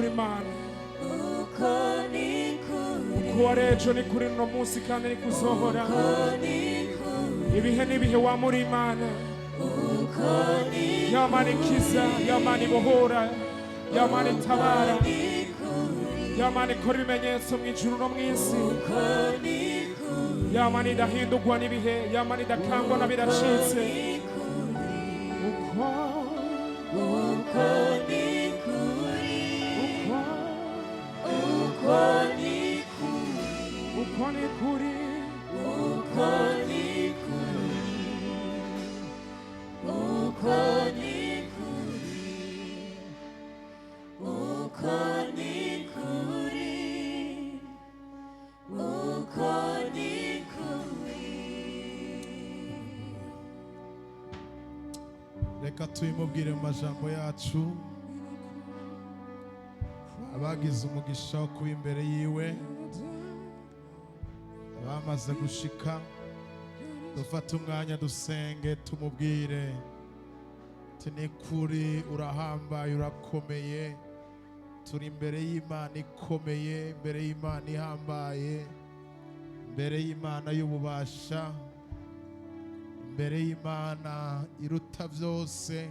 Uri Imana. Uko ni kuri. Uko wari ejo ni kuri uno munsi kandi ni kuzohora. Uko ni kuri. Ibihe n'ibihe wamura Imana. Uko ni Yamana ikiza, yamana ibohora, yamana itabara, ni kuri. yamana ikora ibimenyetso mu ijuru no mu isi, Uko ni kuri. yamana idahindurwa n'ibihe, yamana idakangwa na biracitse. Ni kuri. Uko, Uko ni kuri. uko, Uko ni kuri. Uko ni kuri. Uko ni kuri. Uko ni kuri. Uko ni kuri. Uko ni kuri. Reka tubimubwire mu majambo yacu. Abagize umugisha wo kuba imbere yiwe, abamaze gushika, dufate umwanya dusenge, tumubwire ati: "Ni kuri, urahambaye, urakomeye." Turi imbere y'Imana ikomeye, imbere y'Imana ihambaye, imbere y'Imana y'ububasha, imbere y'Imana iruta byose,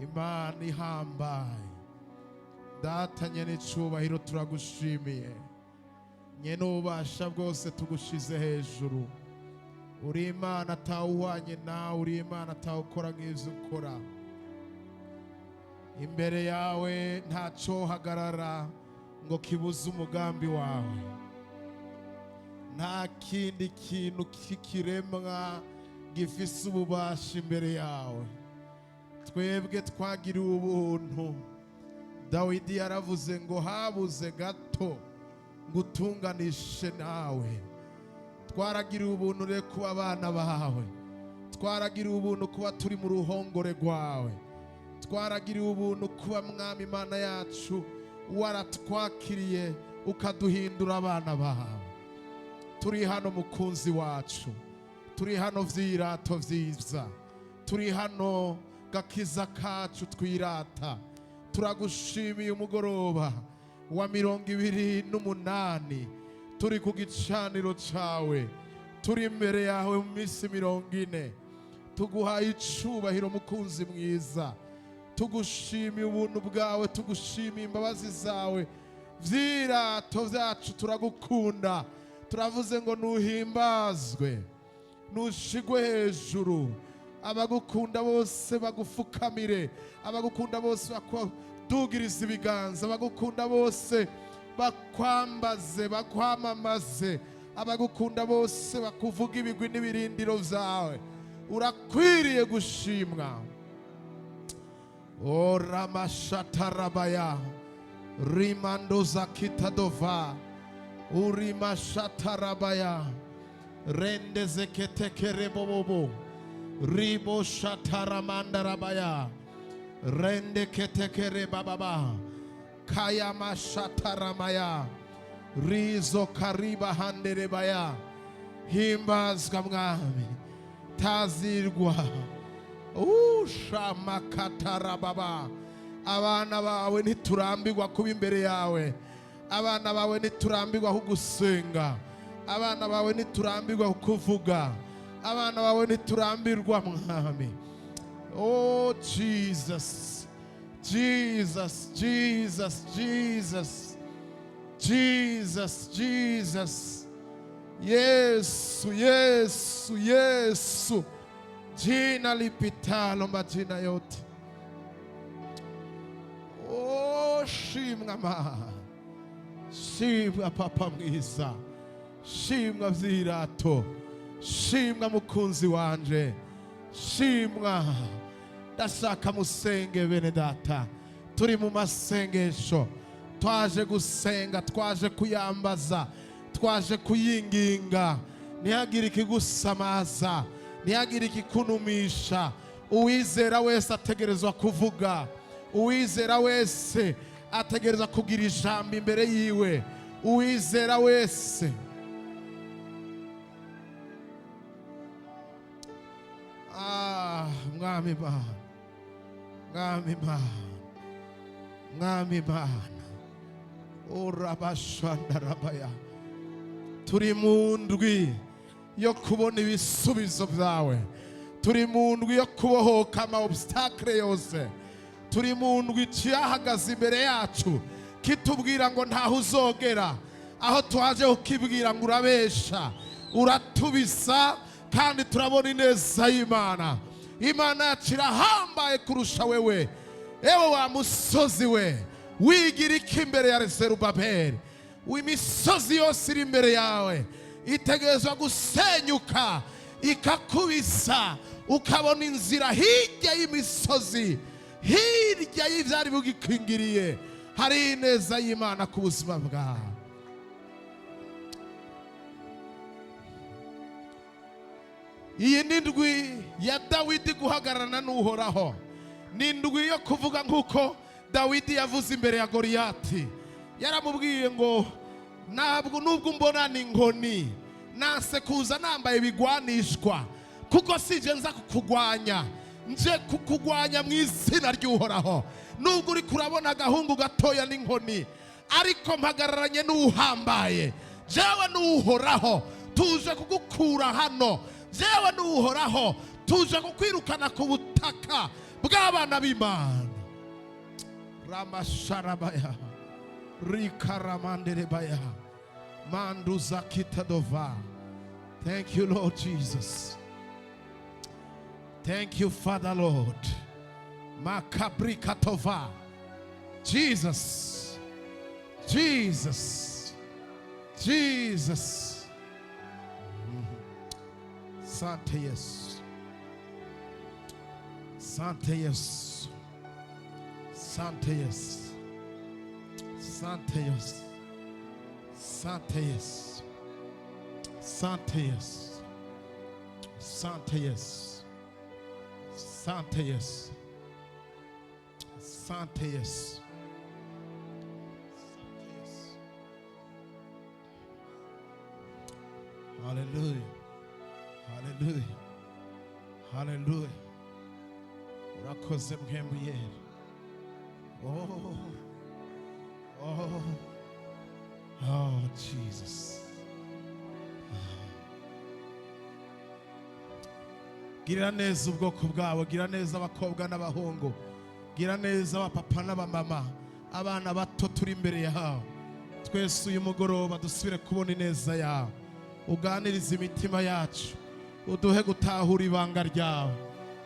Imana ihambaye. Data nyene icubahiro, turagushimiye. Nyene ububasha bwose, tugushize hejuru. Uri Imana atawuhwanye nawe, uri Imana atawukora nk'ivyo ukora. Imbere yawe ntaco hagarara ngo kibuze umugambi wawe. Nta kindi kintu k'ikiremwa gifise ububasha imbere yawe. Twebwe twagiriwe ubuntu. Dawidi yaravuze ngo: "Habuze gato ngo utunganishe nawe." Twaragiriwe ubuntu rero kuba abana bawe, twaragiriwe ubuntu kuba turi mu ruhongore rwawe, twaragiriwe ubuntu kuba, Mwami Imana yacu, waratwakiriye ukaduhindura abana bawe. Turi hano, mukunzi wacu, turi hano, vyirato vyiza, turi hano, gakiza kacu twirata. Turagushimiye. Umugoroba wa 28 turi ku gicaniro cawe, turi imbere yawe mu minsi 40. Tuguhaye icubahiro, mukunzi mwiza. Tugushimiye ubuntu bwawe, tugushimiye imbabazi zawe. Vyirato vyacu, turagukunda. Turavuze ngo nuhimbazwe, nushigwe hejuru. Abagukunda bose bagufukamire, abagukunda bose bakudugiriza ibiganza, abagukunda bose bakwambaze, bakwamamaze, abagukunda bose bakuvuga ibigwi n'ibirindiro vyawe. Urakwiriye gushimwa. Oramashatarabaya rimando zakitadova urimashatarabaya rende zeketekerebobobo ribo shataramandarabaya rende ketekere bababa kayamashataramaya rizo kariba handerebaya. Himbazwa, Mwami, tazirwa ushamakatarababa. Abana bawe ntiturambirwa kuba imbere yawe, abana bawe ntiturambirwa kugusenga, abana bawe ntiturambirwa kukuvuga, abana bawe ntiturambirwa, Mwami. Oh Jesus, Jesus, Jesus, Jesus, Jesus, Jesus, Yesu, Yesu, Yesu, jina lipitalo majina yote. Oh, shimwa ma, shimwa papa mwiza, shimwa vyirato, shimwa mukunzi wanje, shimwa. Ndashaka musenge, bene data. Turi mu masengesho, twaje gusenga, twaje kuyambaza, twaje kuyinginga. Ntihagire ikigusamaza, ntihagire ikikunumisha. Uwizera wese ategerezwa kuvuga, uwizera wese ategerezwa kugira ijambo imbere yiwe, uwizera wese. Ah, Mwami Mana, Mwami Mana. Mwami Imana, urabashandarabaya, turi mu ndwi yo kubona ibisubizo byawe, turi mu ndwi yo kubohoka ama obstacle yose, turi mu ndwi cyahagaze imbere yacu kitubwira ngo ntaho uzogera, aho twaje kukibwira ngo urabesha, uratubisa, kandi turabona ineza y'Imana. Imana yacu irahambaye kurusha wewe. Ewe wa musozi we, wigira iki imbere ya Zerubabeli? Imisozi yose iri imbere yawe itegerezwa gusenyuka ikakubisa, ukabona inzira hirya y'imisozi, hirya y'ibyari bugikingiriye hari ineza y'Imana ku buzima bwawe. Iyi ni indwi ya Dawidi guhagararana n'Uhoraho. Ni indwi yo kuvuga nk'uko Dawidi yavuze imbere ya Goliyati. Yaramubwiye ngo ntabwo nubwo umbona ni inkoni, nanse kuza nambaye ibigwanishwa, kuko sije nza kukugwanya, nje kukugwanya mu izina ry'Uhoraho. Nubwo uri kurabona agahungu gatoya n'inkoni, ariko mpagararanye n'uhambaye. Jewe n'Uhoraho tuje kugukura hano, jewe n'Uhoraho tuje kukwirukana ku butaka bw'abana b'Imana. Ramasharabaya rikaramanderebaya manduza kitadova. Thank you, Lord Jesus. Thank you, Father Lord. Makabrikatova. Jesus, Jesus, Jesus. Sante Yesu, Sante Yesu, Sante Yesu, Sante Yesu, Sante Yesu, Sante Yesu, Sante Yesu, Sante Yesu, Sante Yesu. Sante Yesu. Hallelujah. Hallelujah. Hallelujah. Urakoze Mpwemu Yera. Oh, oh, oh, Jesus. Gira neza ubwoko bwawe, gira neza abakobwa n'abahungu, gira neza abapapa n'abamama, abana bato turi imbere yawe. Twese uyu mugoroba dusubire kubona ineza yawe, uganirize imitima yacu, uduhe gutahura ibanga ryawe,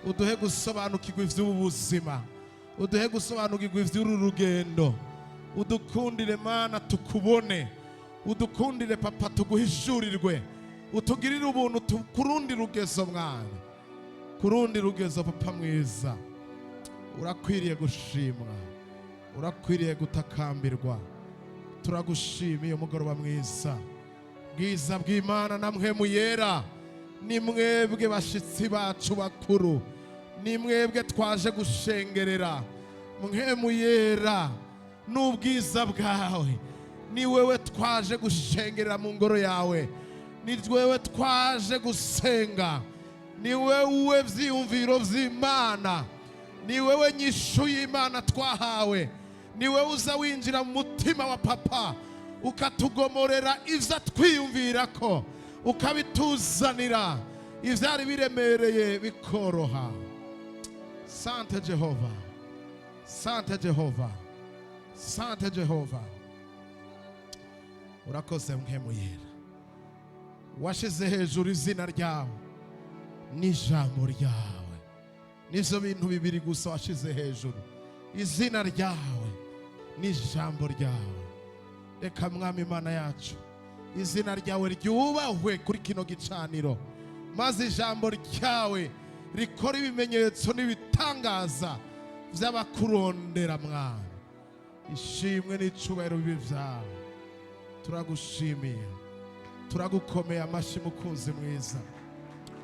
uduhe gusobanukirwa iby'ubu buzima, uduhe gusobanukirwa iby'uru rugendo, udukundire Mana tukubone, udukundire Papa tuguhishurirwe, utugirire ubuntu kurundi rugezo Mwana, kurundi rugezo Papa mwiza. Urakwiriye gushimwa, urakwiriye gutakambirwa. Turagushimiye umugoroba mwiza. Bwiza bw'Imana na Mpwemu Yera, ni mwebwe bashitsi bacu bakuru, ni mwebwe twaje gushengerera. Mpwemu Yera n'ubwiza bwawe, ni wewe twaje gushengerera mu ngoro yawe, ni wewe twaje gusenga, ni wewe vyiyumviro vy'Imana, ni wewe nyishu y'Imana twahawe, ni wewe uza winjira mu mutima wa Papa ukatugomorera ivyo twiyumvirako, ukabituzanira, ivyari biremereye bikoroha. Sante Jehova, Sante Jehova, Sante Jehova. Urakoze Mpwemu Yera, washize hejuru izina ryawe n'ijambo ryawe. Nivyo bintu bibiri gusa washize hejuru, izina ryawe n'ijambo ryawe. Reka Mwami Imana yacu, izina ryawe ryubahwe kuri kino gicaniro, maze ijambo ryawe rikora ibimenyetso n'ibitangaza by'abakurondera. Mwami, ishimwe n'icubahiro bibe vyawe. Turagushimiye, turagukomeye amashyi mukunzi mwiza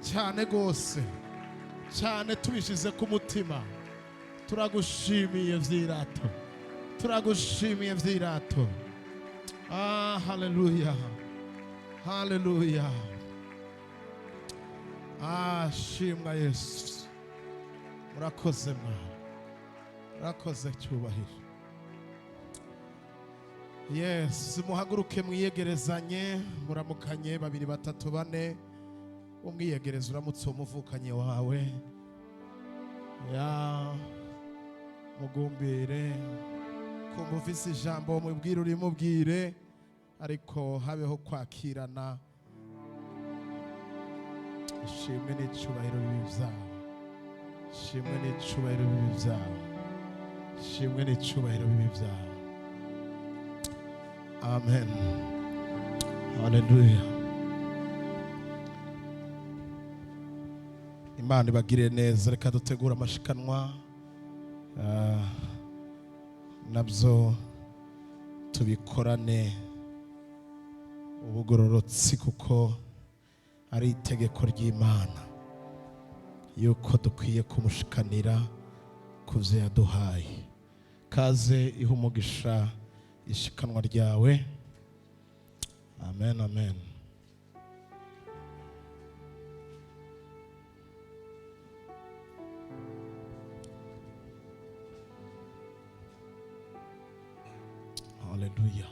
cyane rwose, cyane tubishize ku mutima. Turagushimiye vyirato, turagushimiye vyirato. Ah, haleluya, haleluya. Ah, shimwa Yesu. Murakoze Mwana, murakoze cyubahiro. Yes, muhaguruke mwiyegerezanye, muramukanye babiri batatu bane, umwiyegereza uramutse umuvukanye wawe, ya mugumbire, kumva ufise ijambo mubwire urimubwire, ariko habeho kwakirana. Ishimwe n'icubahiro bibi vyawe, ishimwe n'icubahiro bibi vyawe, ishimwe n'icubahiro bibi vyawe. Amen. Haleluya. Imana ibagirire neza. Reka dutegure amashikanwa, nabyo tubikorane ubugororotsi, kuko ari itegeko ry'Imana yuko dukwiye kumushikanira ku byo yaduhaye. Kaze iha umugisha ishikanwa ryawe. Amen, amen. Haleluya.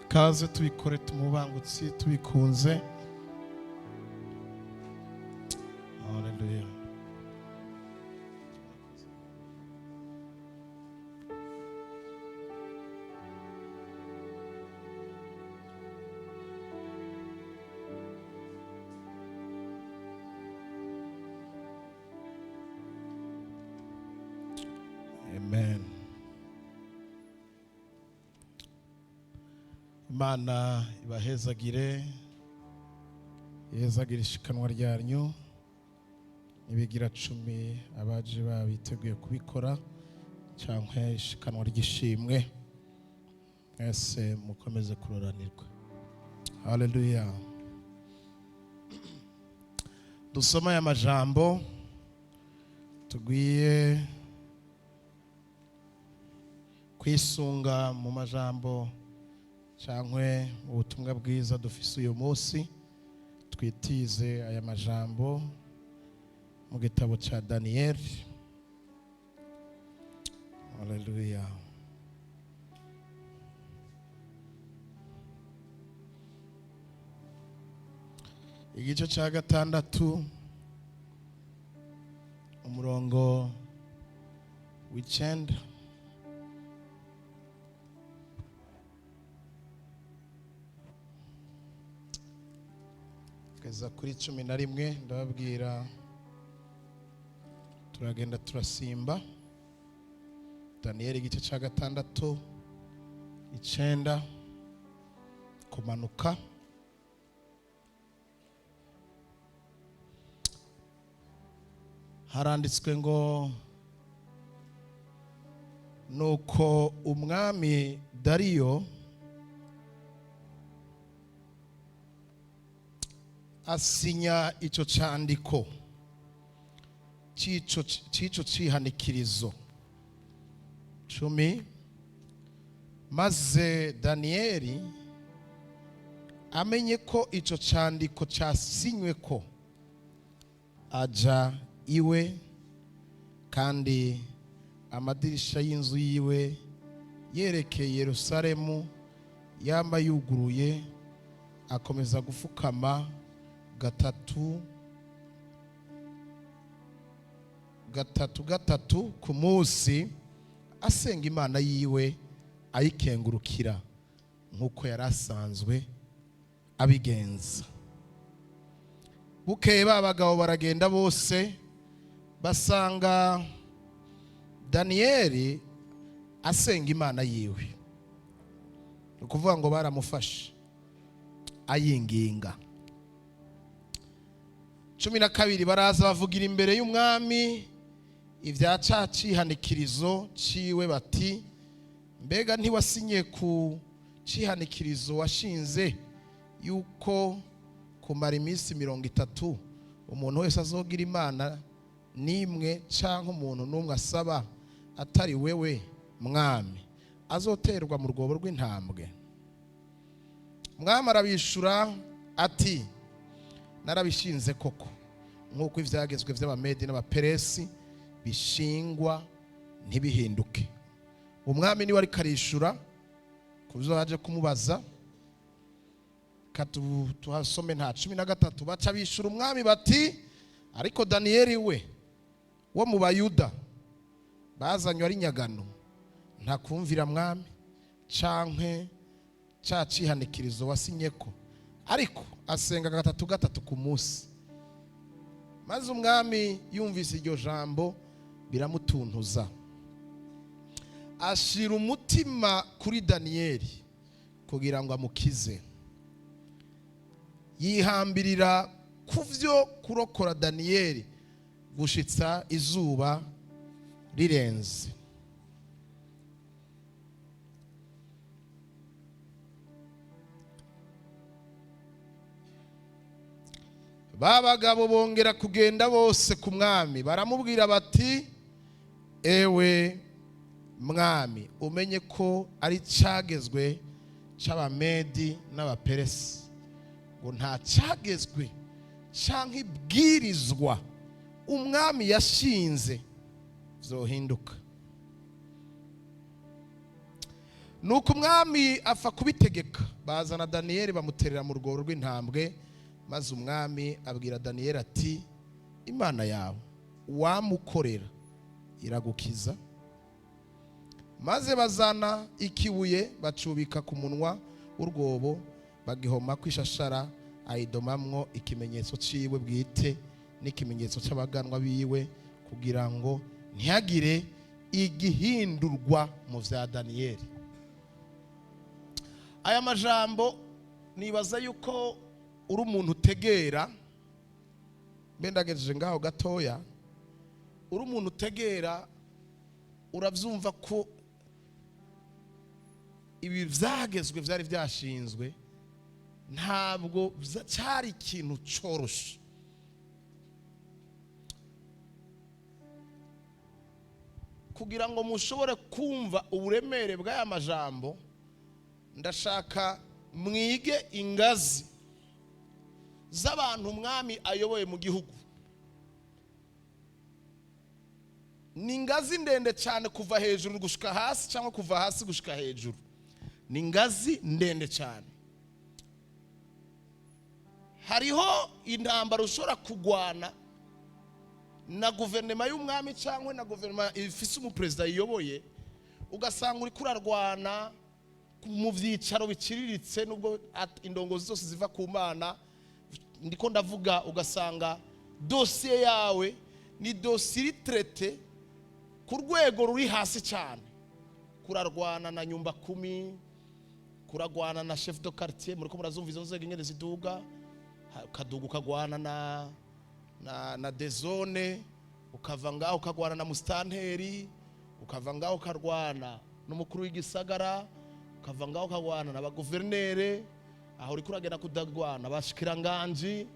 Kaze tubikore tumubangutsi tubikunze. Haleluya. Amen. Imana ibahezagire, ihezagire ishikanwa ryanyu. Ibigira 10 abaje babiteguye kubikora, cyangwa ishikanwa ry'ishimwe, mwese mukomeze kuroranirwa. Haleluya. Dusoma aya majambo tugwiye kwisunga mu majambo cyangwa ubutumwa bwiza dufise uyu munsi. Twitize aya majambo mu gitabo cya Daniel. Haleluya. Igice cya 6 umurongo w'icenda. Kugeza kuri 11 ndababwira, turagenda turasimba. Daniel igice cya 6 9 kumanuka. Haranditswe ngo nuko umwami Dariyo asinya ico candiko c'ico cihanikirizo 10, maze Danieli amenye ko ico candiko casinywe ko aja iwe, kandi amadirisha y'inzu yiwe yerekeye Yerusalemu yamba yuguruye, akomeza gufukama gatatu gatatu gatatu ku munsi, asenga Imana yiwe ayikengurukira nk'uko yari asanzwe abigenza. Bukeye ba bagabo baragenda bose, basanga Danieli asenga Imana yiwe. Ni ukuvuga ngo baramufashe ayinginga. 12 baraza bavugira imbere y'umwami ibya ca cihanikirizo ciwe bati, mbega ntiwasinye ku cihanikirizo washinze yuko kumara iminsi 30 umuntu wese azogira Imana nimwe canke umuntu n'umwe asaba atari wewe mwami azoterwa mu rwobo rw'intambwe? Umwami arabishura ati: "Narabishinze koko, nk'uko ivyagezwe vy'Abamedi n'Abaperesi bishingwa ntibihinduke." Umwami niwe ariko arishura ku byo baje kumubaza. Tuhasome nta 13. Baca bishura umwami bati: "Ariko Daniyeli we wo mu Bayuda bazanywe ari nyagano, ntakumvira mwami canke ca cihanikirizo wasinye ko, ariko asenga gatatu gatatu ku munsi." Maze umwami yumvise iryo jambo biramutuntuza, ashira umutima kuri Daniyeli kugira ngo amukize. Yihambirira ku byo kurokora Daniyeli gushitsa izuba rirenze. Ba bagabo bongera kugenda bose ku mwami, baramubwira bati: "Ewe mwami, umenye ko ari cyagezwe c'Abamedi n'Abaperesi, ngo nta cyagezwe canke ibwirizwa umwami yashinze vyohinduka." Nuko umwami apfa kubitegeka, bazana Daniyeli bamuterera mu rwobo rw'intambwe. Maze umwami abwira Daniyeli ati: "Imana yawe wamukorera iragukiza?" Maze bazana ikibuye bacubika ku munwa w'urwobo, bagihoma kwishashara, ayidomamwo ikimenyetso ciwe bwite n'ikimenyetso c'abaganwa biwe, kugira ngo ntihagire igihindurwa mu vya Daniyeli. Aya majambo nibaza yuko uri umuntu utegera, mbe ndagejeje ngaho gatoya. Uri umuntu utegera, uravyumva ko ibi vyagezwe vyari vyashinzwe ntabwo cyari ikintu coroshe. Kugira ngo mushobore kumva uburemere bw'aya majambo, ndashaka mwige ingazi z'abantu umwami ayoboye mu gihugu. Ni ingazi ndende cyane kuva hejuru gushika hasi cyangwa kuva hasi gushika hejuru. Ni ingazi ndende cyane. Hariho intambara ushobora kugwana na guverinoma y'umwami cyangwa na guverinoma ifise umuperezida yiyoboye, ugasanga uri kurarwana mu byicaro biciriritse, nubwo indongozi zose ziva ku Mana. Ndiko ndavuga, ugasanga dosiye yawe ni dosiye iri traitée ku rwego ruri hasi cyane. Kurarwana na nyumba kumi, kurarwana na chef de quartier, muriko murazumva izo nzego ingene ziduga. Ukaduga ukagwana na de zone, ukava ngaho ukagwana na mustanteri, ukava ngaho ukarwana n'umukuru w'igisagara, ukava ngaho ukagwana na baguverinere, aho uriko uragenda kudagwana abashikiranganji,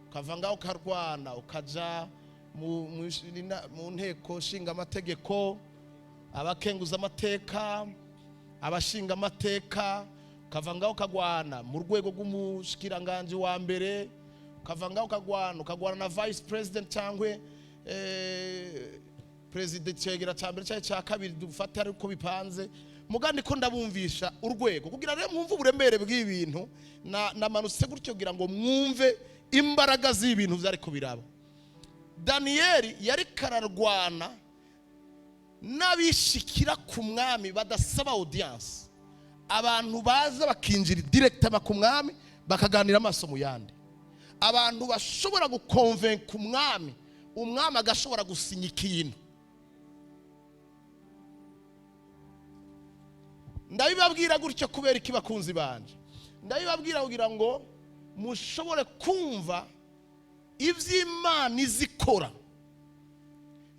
ukava ngaho ukarwana ukaja mu nteko nshinga amategeko, abakenguza amateka, abashinga amateka, ukava ngaho ukagwana mu rwego rw'umushikiranganji wa mbere, ukava ngaho ukagwana na vice president cyangwa perezida cegera cya mbere cyangwa cya kabiri, dufate ariko bipanze. Mugandi ko ndabumvisha urwego kugira rero mwumve uburemere bw'ibintu. Namanutse gutyo kugira ngo mwumve imbaraga z'ibintu byariko biraba. Daniyeli yari kararwana n'abishikira ku mwami badasaba audience, abantu baza bakinjira directement ku mwami, bakaganira amaso mu yandi, abantu bashobora gukonvenka umwami, umwami agashobora gusinya ikintu. Ndabibabwira gutyo kubera iki, bakunzi banje? Ndabibabwira kugira ngo mushobore kumva iby'Imana izikora,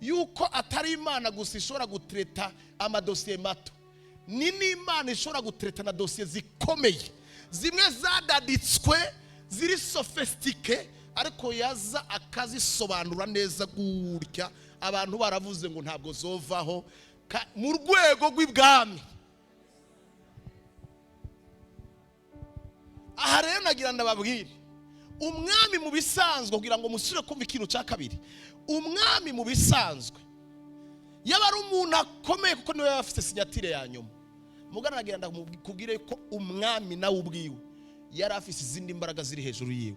yuko atari Imana gusa ishobora gutereta amadosiye mato, ni n'Imana ishobora gutereta na dosiye zikomeye, zimwe zadaditswe, ziri sophistiquées, ariko yaza akazisobanura neza gutya. Abantu baravuze ngo ntabwo zovaho mu rwego rw'ibwami. Aha rero nagira ndababwire, umwami mu bisanzwe, kugira ngo musubire kumva ikintu cya kabiri, umwami mu bisanzwe yaba ari umuntu akomeye, kuko niwe yaba afite signature ya nyuma. Mugana nagira ndakubwire ko umwami nawe ubwiwe yari afite izindi mbaraga ziri hejuru yiwe,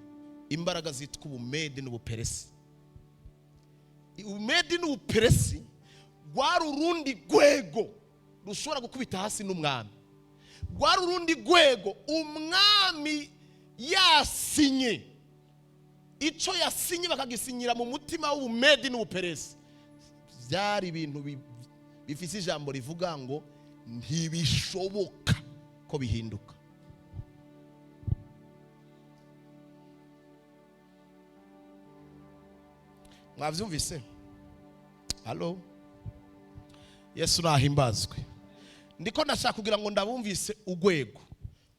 imbaraga zitwa Ubumedi n'Ubuperesi. Ubumedi n'Ubuperesi rwari urundi rwego rushobora gukubita hasi n'umwami, rwari urundi rwego. Umwami yasinye icyo yasinye, bakagisinyira mu mutima w'Ubumedi n'Ubuperesi, byari ibintu bifite ijambo rivuga ngo ntibishoboka ko bihinduka. Mwabyumvise? Halo, Yesu nahimbazwe. Ndiko ndashaka kugira ngo ndabumvise urwego.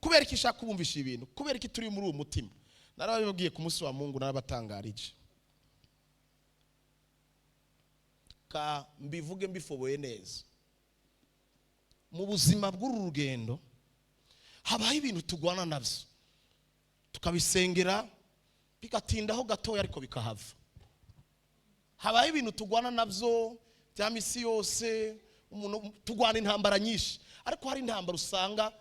Kubera iki ishaka kubumvisha ibintu? Kubera iki turi muri uwo mutima? Narabibabwiye ku munsi wa Mungu, narabatangarije. Ka mbivuge mbifoboye neza: mu buzima bw'uru rugendo habaho ibintu tugwana nabyo, tukabisengera, bigatindaho gatoya ariko bikahava. Habaho ibintu tugwana nabyo bya misi yose. Umuntu tugwana intambara nyinshi, ariko hari intambara usanga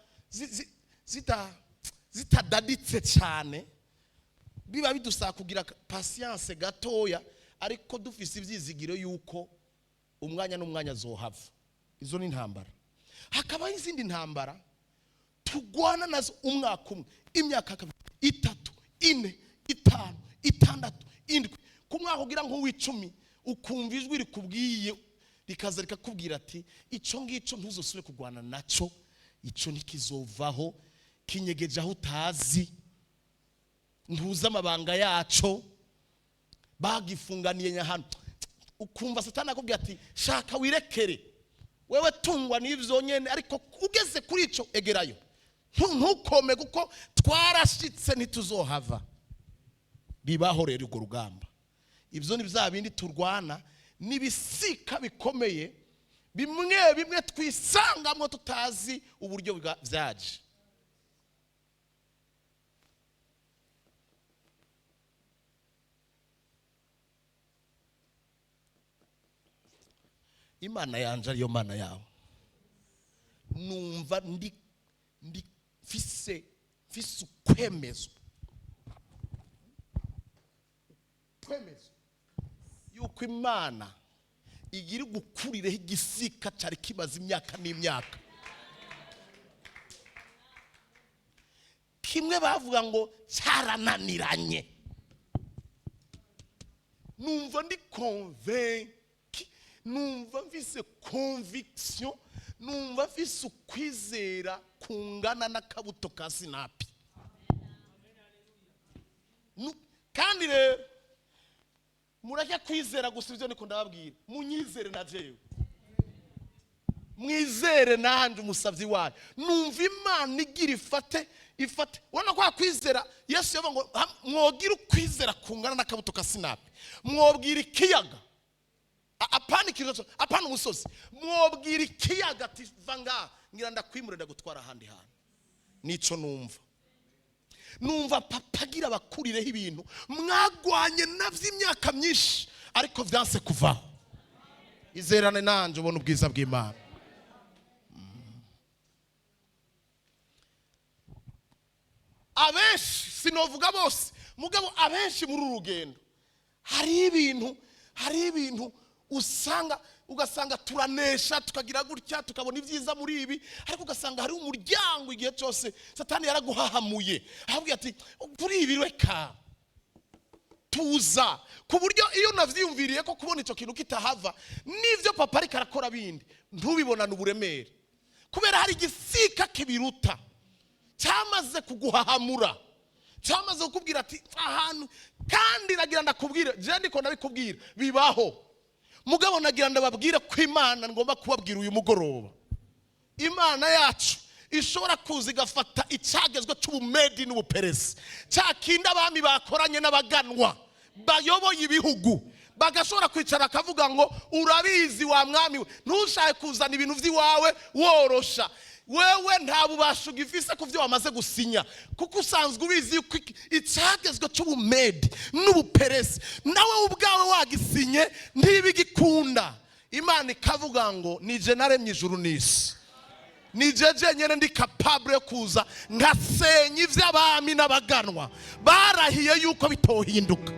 zitadaditse cyane, biba bidusaba kugira patience gatoya, ariko dufise ibyizigiro yuko umwanya n'umwanya zohava. Izo ni intambara. Hakabaho izindi ntambara tugwana nazo umwaka umwe, imyaka kabiri, itatu, ine, itanu, itandatu, indwi. Ku mwaka ugira nk'uw'icumi, ukumva ijwi rikubwiye, rikaza rikakubwira ati: "Icyo ngicyo ntuzosubire kurwana nacyo, icyo ntikizovaho, kinyegeje aho utazi, ntuzi amabanga yaco, bagifunganiye ahantu." Ukumva Satani akubwira ati: "Shaka wirekere, wewe tungwa n'ibyo nyene, ariko ugeze kuri icyo egerayo. Ntukome kuko twarashitse, ntituzohava." Bibaho rero urwo rugamba. Ibyo ni bya bindi turwana n'ibisika bikomeye, bimwe bimwe twisangamo tutazi uburyo byaje. Imana yanje ariyo Mana yawe, numva ndi mfise ukwemezwa yuko Imana igira gukurireho igisika cyari kimaze imyaka n'imyaka, kimwe bavuga ngo cyarananiranye. Numva ndi convaincu, numva mfise conviction, numva mfise ukwizera kungana n'akabuto ka sinapi. Kandi rero murajya kwizera gusa ibyo niko ndababwira, munyizere na jewe, mwizere nanjye umusabyi wayo. Numva Imana igira ifate ifate. Ubona ko kwizera Yesu yavuga ngo mwogire ukwizera kungana n'akabuto ka sinapi, mwobwira ikiyaga, apana ikintu, apana umusozi, mwobwira ikiyaga ati: "Va ngaha, ngira ndakwimure, ndagutwara ahandi hantu." Nico numva. Numva papa agira abakurireho ibintu mwagwanye navyo imyaka myinshi ariko vyanse kuvaho. Izerane nanje ubona ubwiza bw'Imana. Abenshi, sinovuga bose, mugabo abenshi muri uru rugendo hari ibintu usanga, ugasanga turanesha, tukagira gutya, tukabona ibyiza muri ibi, ariko ugasanga hari umuryango igihe cyose Satani yaraguhahamuye, ahabwira ati: "Kuri ibi reka tuza." Ku buryo iyo unavyiyumviriye ko kubona icyo kintu kitahava, n'ibyo papa ariko arakora bindi ntubibonane uburemere, kubera hari igisika kibiruta cyamaze kuguhahamura, cyamaze kukubwira ati ahantu. Kandi nagira ndakubwira, je ndiko ndabikubwira, bibaho. Mugabo nagira ndababwire ko Imana ngomba kubabwira uyu mugoroba, Imana yacu ishobora kuza igafata icyagezwe cy'Ubumedi n'Ubuperesi, cya kindi abami bakoranye n'abaganwa bayoboye ibihugu bagashobora kwicara akavuga ngo: "Urabizi wa mwami we, ntushake kuzana ibintu by'iwawe worosha." Wewe nta bubasha ugifise ku byo wamaze gusinya, kuko usanzwe ubizi yuko icyagezwe cy'Ubumedi n'Ubuperesi nawe ubwawe wagisinye ntibigikunda. Imana ikavuga ngo: "Nije naremye ijuru n'isi, nije jenyine ndi capable yo kuza nkasenya iby'abami n'abaganwa barahiye yuko bitohinduka."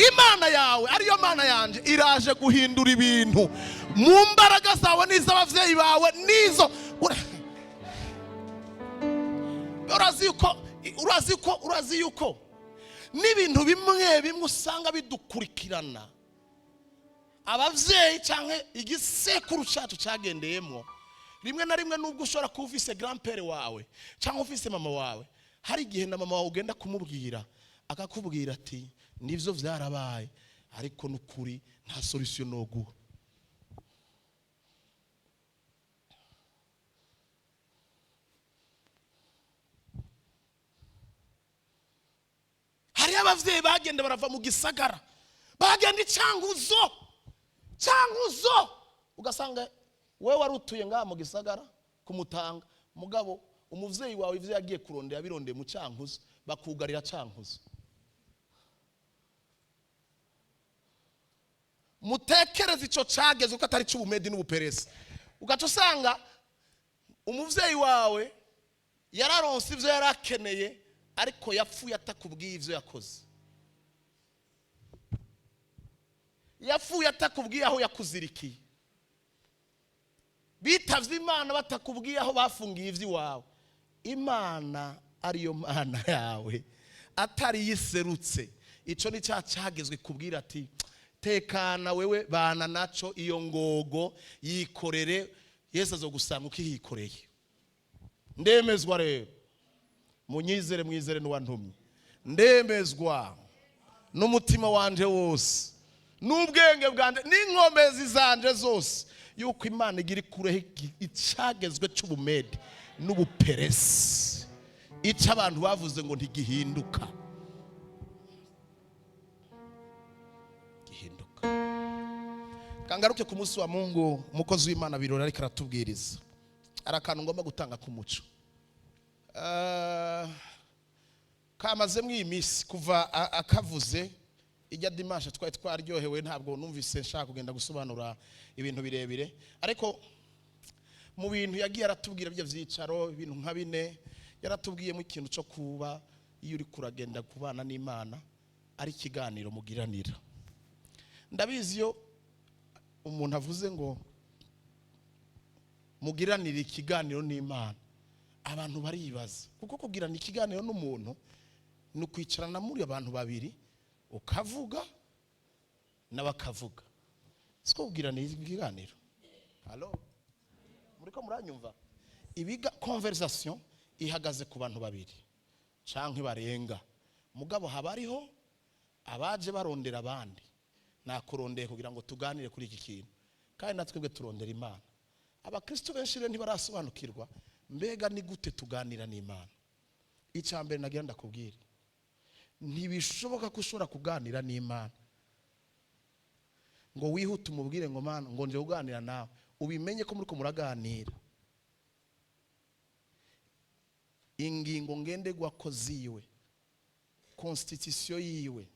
Imana yawe, ariyo Mana yanjye, iraje guhindura ibintu mu mbaraga zawe n'iz'ababyeyi bawe n'izo. Urazi yuko n'ibintu bimwe bimwe usanga bidukurikirana, ababyeyi cyangwa igisekuru cyacu cyagendeyemo. Rimwe na rimwe, nubwo ushobora kuba ufise grand-père wawe cyangwa ufise mama wawe, hari igihe na mama wawe ugenda kumubwira, akakubwira ati: "Nibyo, byarabaye, ariko n'ukuri nta solution noguha." Hariyo ababyeyi bagenda barava mu gisagara, bagenda icanguzo canguzo, ugasanga wowe wari utuye ngaha mu gisagara kumutanga, mugabo umuvyeyi wawe ivyo yagiye kurondera birondeye mu Cankuzo, bakugarira Cankuzo. Mutekereze ico cageze uko atari c'Ubumedi n'Ubuperesi, ugaca usanga umuvyeyi wawe yararonse ivyo yari akeneye, ariko yapfuye atakubwiye ivyo yakoze, yapfuye atakubwiye aho yakuzirikiye, bitavye Imana batakubwiye aho bafungiye ivy'iwawe. Imana ariyo Mana yawe atari yiserutse, ico ni cya cyagezwe kubwira ati: "Tekana wewe, bana naco, iyo ngogo yikorere, Yesu azogusanga ukihikoreye." Ndemezwa rero, munyizere, mwizere n'uwantumye. Ndemezwa n'umutima wanje wose n'ubwenge bwanje n'inkomezi zanje zose yuko Imana igira ikureho icyagezwe cy'Ubumedi n'Ubuperesi, icyo abantu bavuze ngo ntigihinduka, gihinduka. Kangaruke ku munsi wa Mungu, umukozi w'Imana Birori ariko aratubwiriza. Hari akantu ngomba gutanga k'umuco. Kamazemo iyi minsi kuva akavuze ijya dimanche, twari twaryohewe. Ntabwo numvise nshaka kugenda gusobanura ibintu birebire, ariko mu bintu yagiye aratubwira byo byicaro, ibintu nka bine yaratubwiyemo, ikintu cyo kuba iyo uri kuragenda kubana n'Imana ari ikiganiro mugiranira. Ndabizi, iyo umuntu avuze ngo mugiranire ikiganiro n'Imana, abantu baribaza, kuko kugirana ikiganiro n'umuntu ni ukwicarana muri abantu babiri, ukavuga n'abakavuga, siko kugirana ikiganiro? Halo, muriko muranyumva? Ibiga conversation ihagaze ku bantu babiri canke barenga, mugabo haba hariho abaje barondera abandi. Nakurondeye kugira ngo tuganire kuri iki kintu, kandi natwebwe turondera Imana. Abakristo benshi rero ntibarasobanukirwa mbega ni gute tuganira n'Imana. Icya mbere nagira ndakubwira, ntibishoboka ko ushobora kuganira n'Imana ngo wihute umubwire ngo: "Mana, ngo nje kuganira nawe." Ubimenye ko muriko muraganira, ingingo ngenderwako ziwe, constitution yiwe,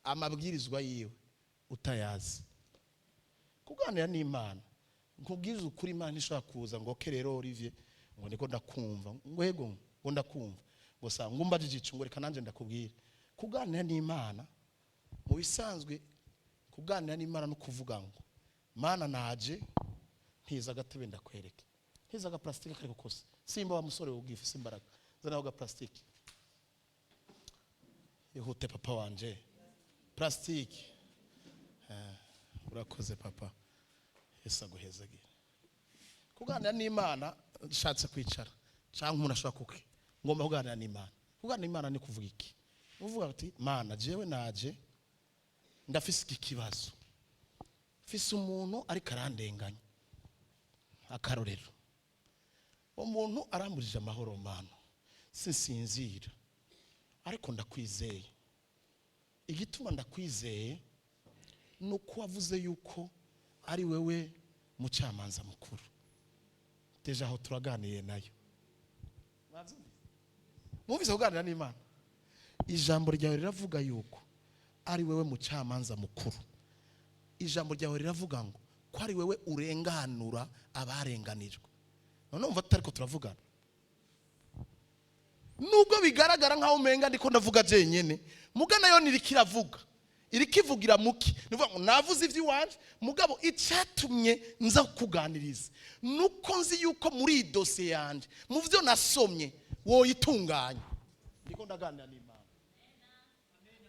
amabwirizwa yiwe utayazi. Kuganira n'Imana, nkubwiriza ukuri, Imana ishobora kuza ngo: "Okay rero Olivier," ngo, "niko ndakumva," ngo, "yego," ngo, "ndakumva," ngo, "sa," ngo, "umbajije ico," ngo, "reka nanjye ndakubwira." Kuganira n'Imana mu bisanzwe, kuganira n'Imana no kuvuga ngo: "Mana, naje, ntiza agatebe ndakwereke, ntiza agaparasitike kariko kose." Simba wa musore ubwifise imbaraga, zanaho agaparasitike, ihute papa wanje, plastique. Urakoze papa, Yesu aguhezagire. Kuganira n'Imana, nshatse kwicara cyangwa umuntu ashobora kuke ngomba kuganira n'Imana. Kuganira n'Imana ni kuvuga iki? Uvuga ati: "Mana, jewe naje, ndafise iki kibazo, mfise umuntu ariko arandenganya. Akarorero, umuntu arambujije amahoro, Mana, sinsinzira, ariko ndakwizeye. Igituma ndakwizeye ni uko wavuze yuko ari wewe mucamanza mukuru." Déjà aho turaganiye nayo. Mwumvise kuganira n'Imana? Ijambo ryawe riravuga yuko ari wewe mucamanza mukuru. Ijambo ryawe riravuga ngo ko ari wewe urenganura abarenganijwe. None umva tutari ko turavugana, nubwo bigaragara nkaho umenga ndiko ndavuga jenyene, muga nayo niriko iravuga, iriko ivugira muki. Ni ukuvuga ngo navuze ivy'iwanje, mugabo icatumye nza kukuganiriza nuko nzi yuko muri iyi dosiye yanje, mu vyo nasomye, woyitunganya. Ndiko ndaganira n'Imana.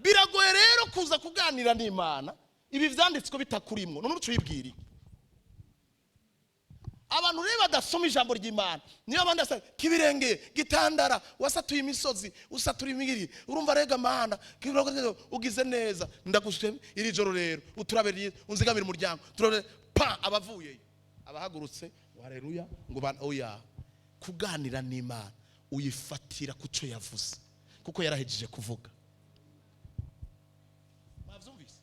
Biragoye rero kuza kuganira n'Imana ibi vyanditswe bitakurimwo. None uca uyibwira iki? Abantu rero badasoma ijambo ry'Imana niyo abandi asa kibirengeye gitandara, wasatuye imisozi, usatura imigiri. Urumva rega Mana, ugize neza, ndagushimye iri joro rero, uturabe ryiza, unzigamire umuryango, turabe pa abavuyeyo abahagurutse ngo haleluya, ngo bana. Oya, kuganira n'Imana uyifatira ku cyo yavuze, kuko yarahejeje kuvuga. Mwavyumvise?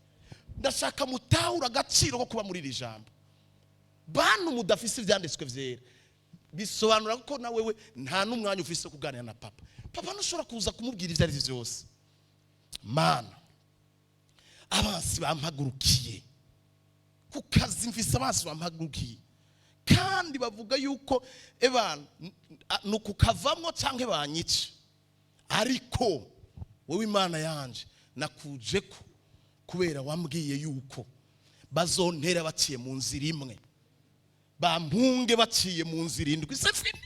Ndashaka mutahura agaciro ko kuba muri iri jambo. Bantu mudafise ivyanditswe vyera, bisobanura ko na wewe nta n'umwanya ufise wo kuganira na papa. Papa ntushobora kuza kumubwira ivyo ari vyo vyose. Mana, abansi bampagurukiye ku kazi, mfise abansi bampagurukiye kandi bavuga yuko ebana ni ukukavamwo canke banyice, ariko wowe Imana yanje nakuje ko kubera wambwiye yuko bazontera baciye mu nzira imwe, bampunge baciye mu nzira indwi. C'est fini,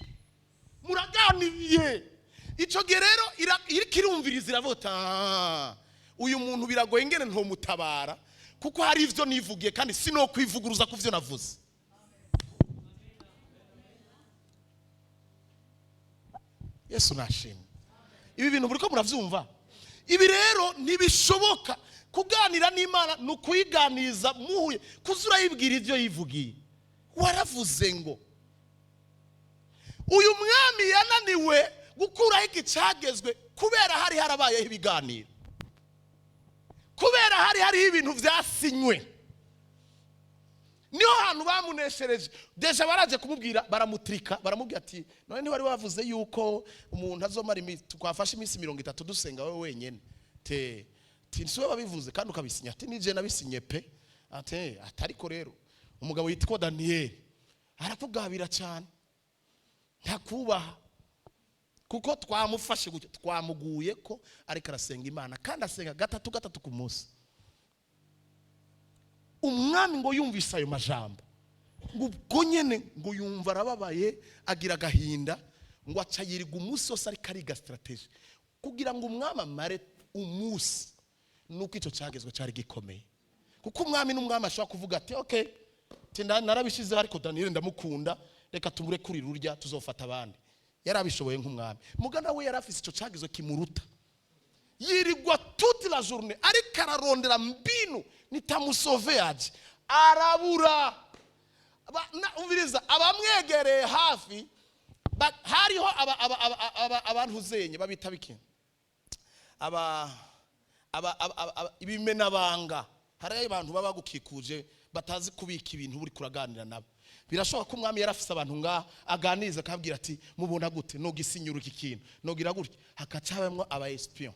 muraganiriye. Icyo gihe rero iriko irumviriza, iravuga: "Ah, uyu muntu biragoye ingene ntomutabara, kuko hari ivyo nivugiye kandi sinokwivuguruza ku vyo navuze." Yesu nashimwe. Ibi bintu buriko muravyumva? Ibi rero ntibishoboka. Kuganira n'Imana ni ukuyiganiriza muhuye, kuza urayibwira ivyo yivugiye. Waravuze ngo uyu mwami yananiwe gukuraho igicagezwe kubera hari harabayeho ibiganiro, kubera hari hariho ibintu vyasinywe. Niho hantu bamuneshereje. Déjà baraje kumubwira, baramutrika, baramubwira ati: "None ntiwari wavuze yuko umuntu azomara twafashe iminsi 30 dusenga wowe wenyene?" Te ti siwe wabivuze kandi ukabisinya? Ati: "Nije nabisinye pe." Ati: "Atariko rero umugabo yitwa Daniyeli arakugabira cyane, ntakubaha, kuko twamufashe gutya, twamuguye ko ariko arasenga Imana, kandi asenga gatatu gatatu ku munsi." Umwami ngo yumvise ayo majambo, ngo ubwo nyene ngo yumva arababaye, agira agahinda, ngo aca yirirwa umunsi wose ariko ariga stratégie kugira ngo umwami amare umunsi. Nuko icyo cyagezwe cyari gikomeye, kuko umwami n'umwami ashobora kuvuga ati: "Okay, narabishizeho, ariko Daniyeli ndamukunda, reka tumurekurire urya, tuzofata abandi." Yarabishoboye nk'umwami. Mugana we yari afise icyo cyagezwe kimuruta. Yirirwa toute la journée ariko ararondera mbinu nitamusove yaje, arabura. Umviriza, abamwegereye hafi hariho abantu zenye babita biki, ibimenabanga. Hariho abantu baba bagukikuje batazi kubika ibintu uri kuraganira nabo. Birashoboka ko umwami yarafise abantu ngaha aganiriza, akabwira ati: "Mubona gute nogisinyura iki kintu, nogira gutya?" Hakaca habamwo aba espion,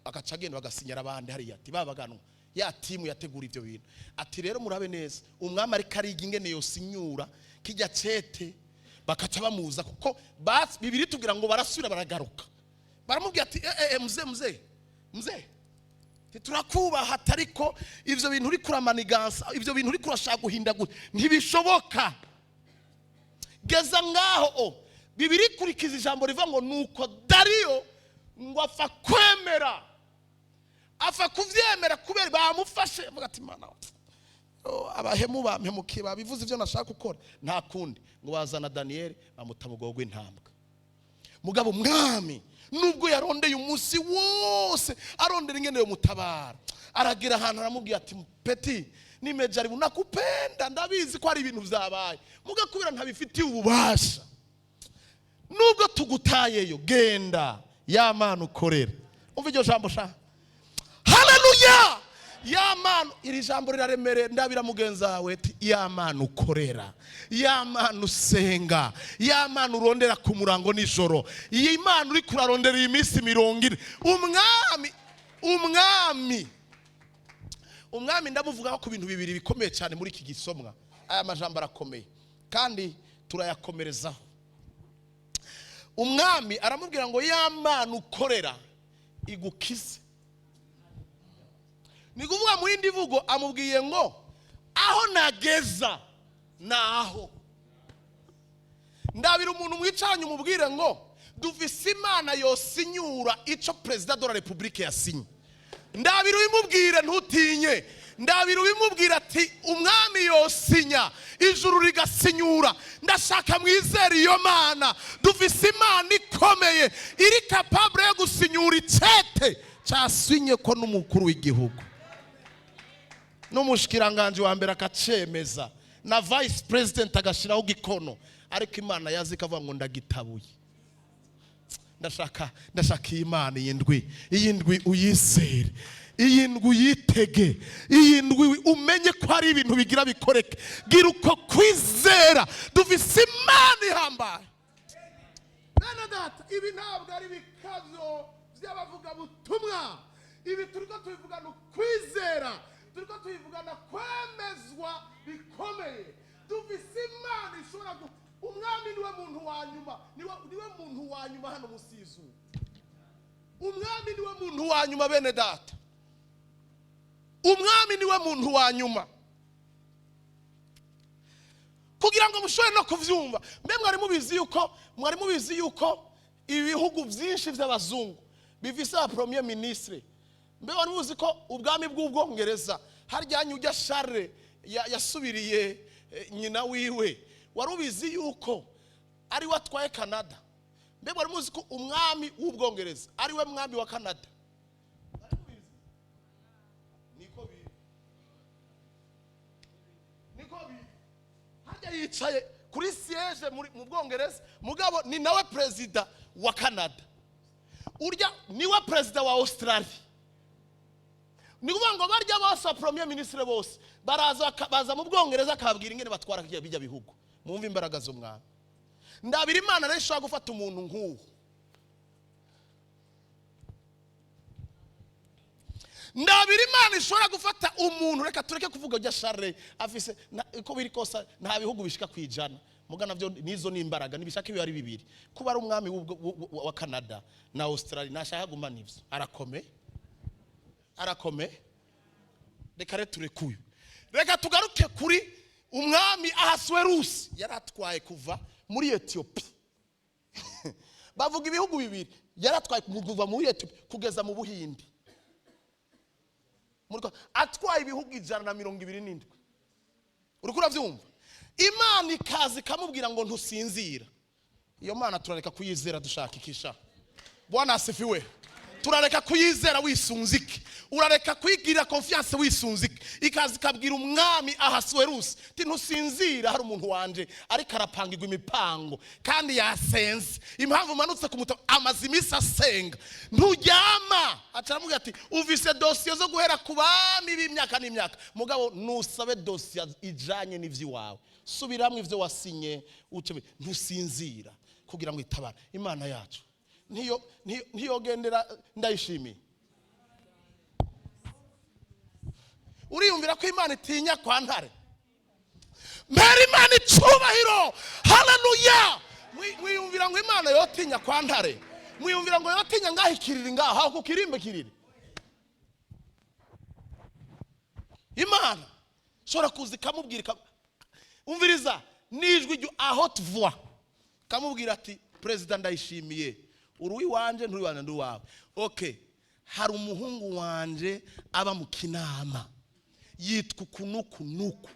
bakaca agenda bagasinyara abandi hariya, ati babaganwa ya timu yategura ibyo bintu. Ati: "Rero murabe neza, umwami ariko ariga ingene yosinyura kijya cete." Bakaca bamuza, kuko bibiri tubwira ngo barasubira baragaruka, baramubwira ati: "Eh, eh, mzee, mzee, mzee, turakubaha, atariko ivyo bintu uri kuramanigansa, ivyo bintu uri kurashaka guhindagura, ntibishoboka. Geza ngaho." O bibiri kurikiza ijambo rivuga ngo nuko Dariyo ngo apfa kwemera, apfa kuvyemera kubera bamufashe. Avuga ati: "Mana, oh, abahemu bampemukiye, babivuze ivyo nashaka gukora, nta kundi." Ngo bazana Daniyeli, bamuta mu rwobo rw'intambwe. Mugabo mwami, nubwo yarondeye umunsi wose arondera ingene yo mutabara, aragira ahantu aramubwira ati: "Petit, nimejaribu, nakupenda, ndabizi ko hari ibintu vyabaye, muga kubera ntabifitiye ububasha, nubwo tugutayeyo, genda, ya Mana ukorera." Umva iryo jambo sha! Haleluya! Ya Mana, iri jambo riraremereye. Ndabira mugenzi wawe ati: "Ya Mana ukorera, ya Mana usenga, ya Mana urondera ku murango nijoro, iyi Mana uri kurarondera iyi minsi 40." Umwami ndamuvugaho ku bintu bibiri bikomeye cyane muri iki gisomwa. Aya majambo arakomeye kandi turayakomerezaho. Umwami aramubwira ngo: "Ya Mana ukorera igukize." Ni kuvuga mu yindi mvugo, amubwiye ngo: "Aho nageza naho." Ndabira umuntu mwicaranye, umubwire ngo: "Dufise Imana yosinyura icyo perezida de la République yasinye." Ndabira ubimubwire, ntutinye. Ndabira ubimubwire ati: "Umwami yosinya, ijuru rigasinyura." Ndashaka mwizere iyo Mana. Dufise Imana ikomeye iri capable yo gusinyura icete cyasinye ko n'umukuru w'igihugu n'umushikiranganji wa mbere akacemeza na vice president agashyiraho igikono, ariko Imana yazi ikavuga ngo: "Ndagitabuye." Ndashaka iyi Mana, iyi ndwi uyizere, iyi ndwi uyitege, iyi ndwi umenye ko hari ibintu bigira bikoreke. Gira uko kwizera. Dufise Imana ihambaye, bene data. Ibi ntabwo ari ibikabyo by'abavugabutumwa. Ibi turiko tubivugana ukwizera, turiko tubivugana kwemezwa bikomeye. Dufise Imana ishobora umwami niwe muntu wa nyuma, niwe muntu wa nyuma hano munsi y'izuba. Umwami niwe muntu wa nyuma, bene data. Umwami niwe muntu wa nyuma. Kugira ngo mushobore no kuvyumva, mbe mwari mubizi yuko ibihugu byinshi by'abazungu bifise aba premier ministre? Mbe mwari muzi ko ubwami bw'Ubwongereza, harya ujya Charles yasubiriye nyina wiwe, wari ubizi yuko ari we atwaye Canada? Mbe mwari muzi ko umwami w'Ubwongereza ari we mwami wa Canada? Mwari mubizi? Niko biri, niko biri. Harya yicaye kuri siège mu Bwongereza, mugabo ni nawe perezida wa Canada, urya niwe perezida wa Australia. Ni ukuvuga ngo barya bose, ba premier ministre bose, baraza baza mu Bwongereza, akababwira ingene batwara bijya bihugu. Mwumve imbaraga z'umwami. Ndabira Imana rero ishobora gufata umuntu nk'uwo. Ndabira Imana ishobora gufata umuntu. Reka tureke kuvuga ujya Charles afise uko biri kose nta bihugu bishika ku 100, muga navyo nizo ni imbaraga. Nibishaka ibi ari bibiri, kuba ari umwami wa Canada na Australia, nashaka gumana ivyo. Arakome, arakome. Reka rero turekuye, reka tugaruke kuri umwami Ahasuwerusi. Yari atwaye kuva muri Etiyopi, bavuga ibihugu bibiri, yari atwaye kuva muri Etiyopi kugeza mu Buhindi. Atwaye ibihugu 127. Uriko urabyumva? Imana ikaza ikamubwira ngo: "Ntusinzira." Iyo Mana turareka kuyizera dushaka ikisha? Bwana asifiwe. Turareka kuyizera wisunze iki? Urareka kwigirira confiance wisunze iki? Ikaza ikabwira umwami Ahasuwerusi ti: "Ntusinzira, hari umuntu wanje ariko arapangirwa imipango kandi yasenze. Impamvu umanutse ku muto, amaze iminsi asenga, nturyama." Aca aramubwira ati: "Uvise dosiye zo guhera ku bami b'imyaka n'imyaka, mugabo nusabe dosiye ijanye n'ivy'iwawe, subiramwo ivyo wasinye uce. Ntusinzira kugira ngo itabare." Imana yacu ntiyogendera. Ndayishimiye. Uriyumvira ko Imana itinya kwa ntare? Mbere Imana icubahiro, haleluya! Mwiyumvira ngo Imana yotinya kwa ntare? Mwiyumvira ngo yotinya ngaho ikiriri, ngaho aho ku kirimba kiriri? Imana ishobora kuza ikamubwira, umviriza n'ijwi aho tuvuwa, kamubwira ati: "Perezida Ndayishimiye, uri uw'iwanje, nturi iwanje, ndi uwawe. Okay, hari umuhungu wanje aba mu Kinama yitwa uku n'uku n'uku.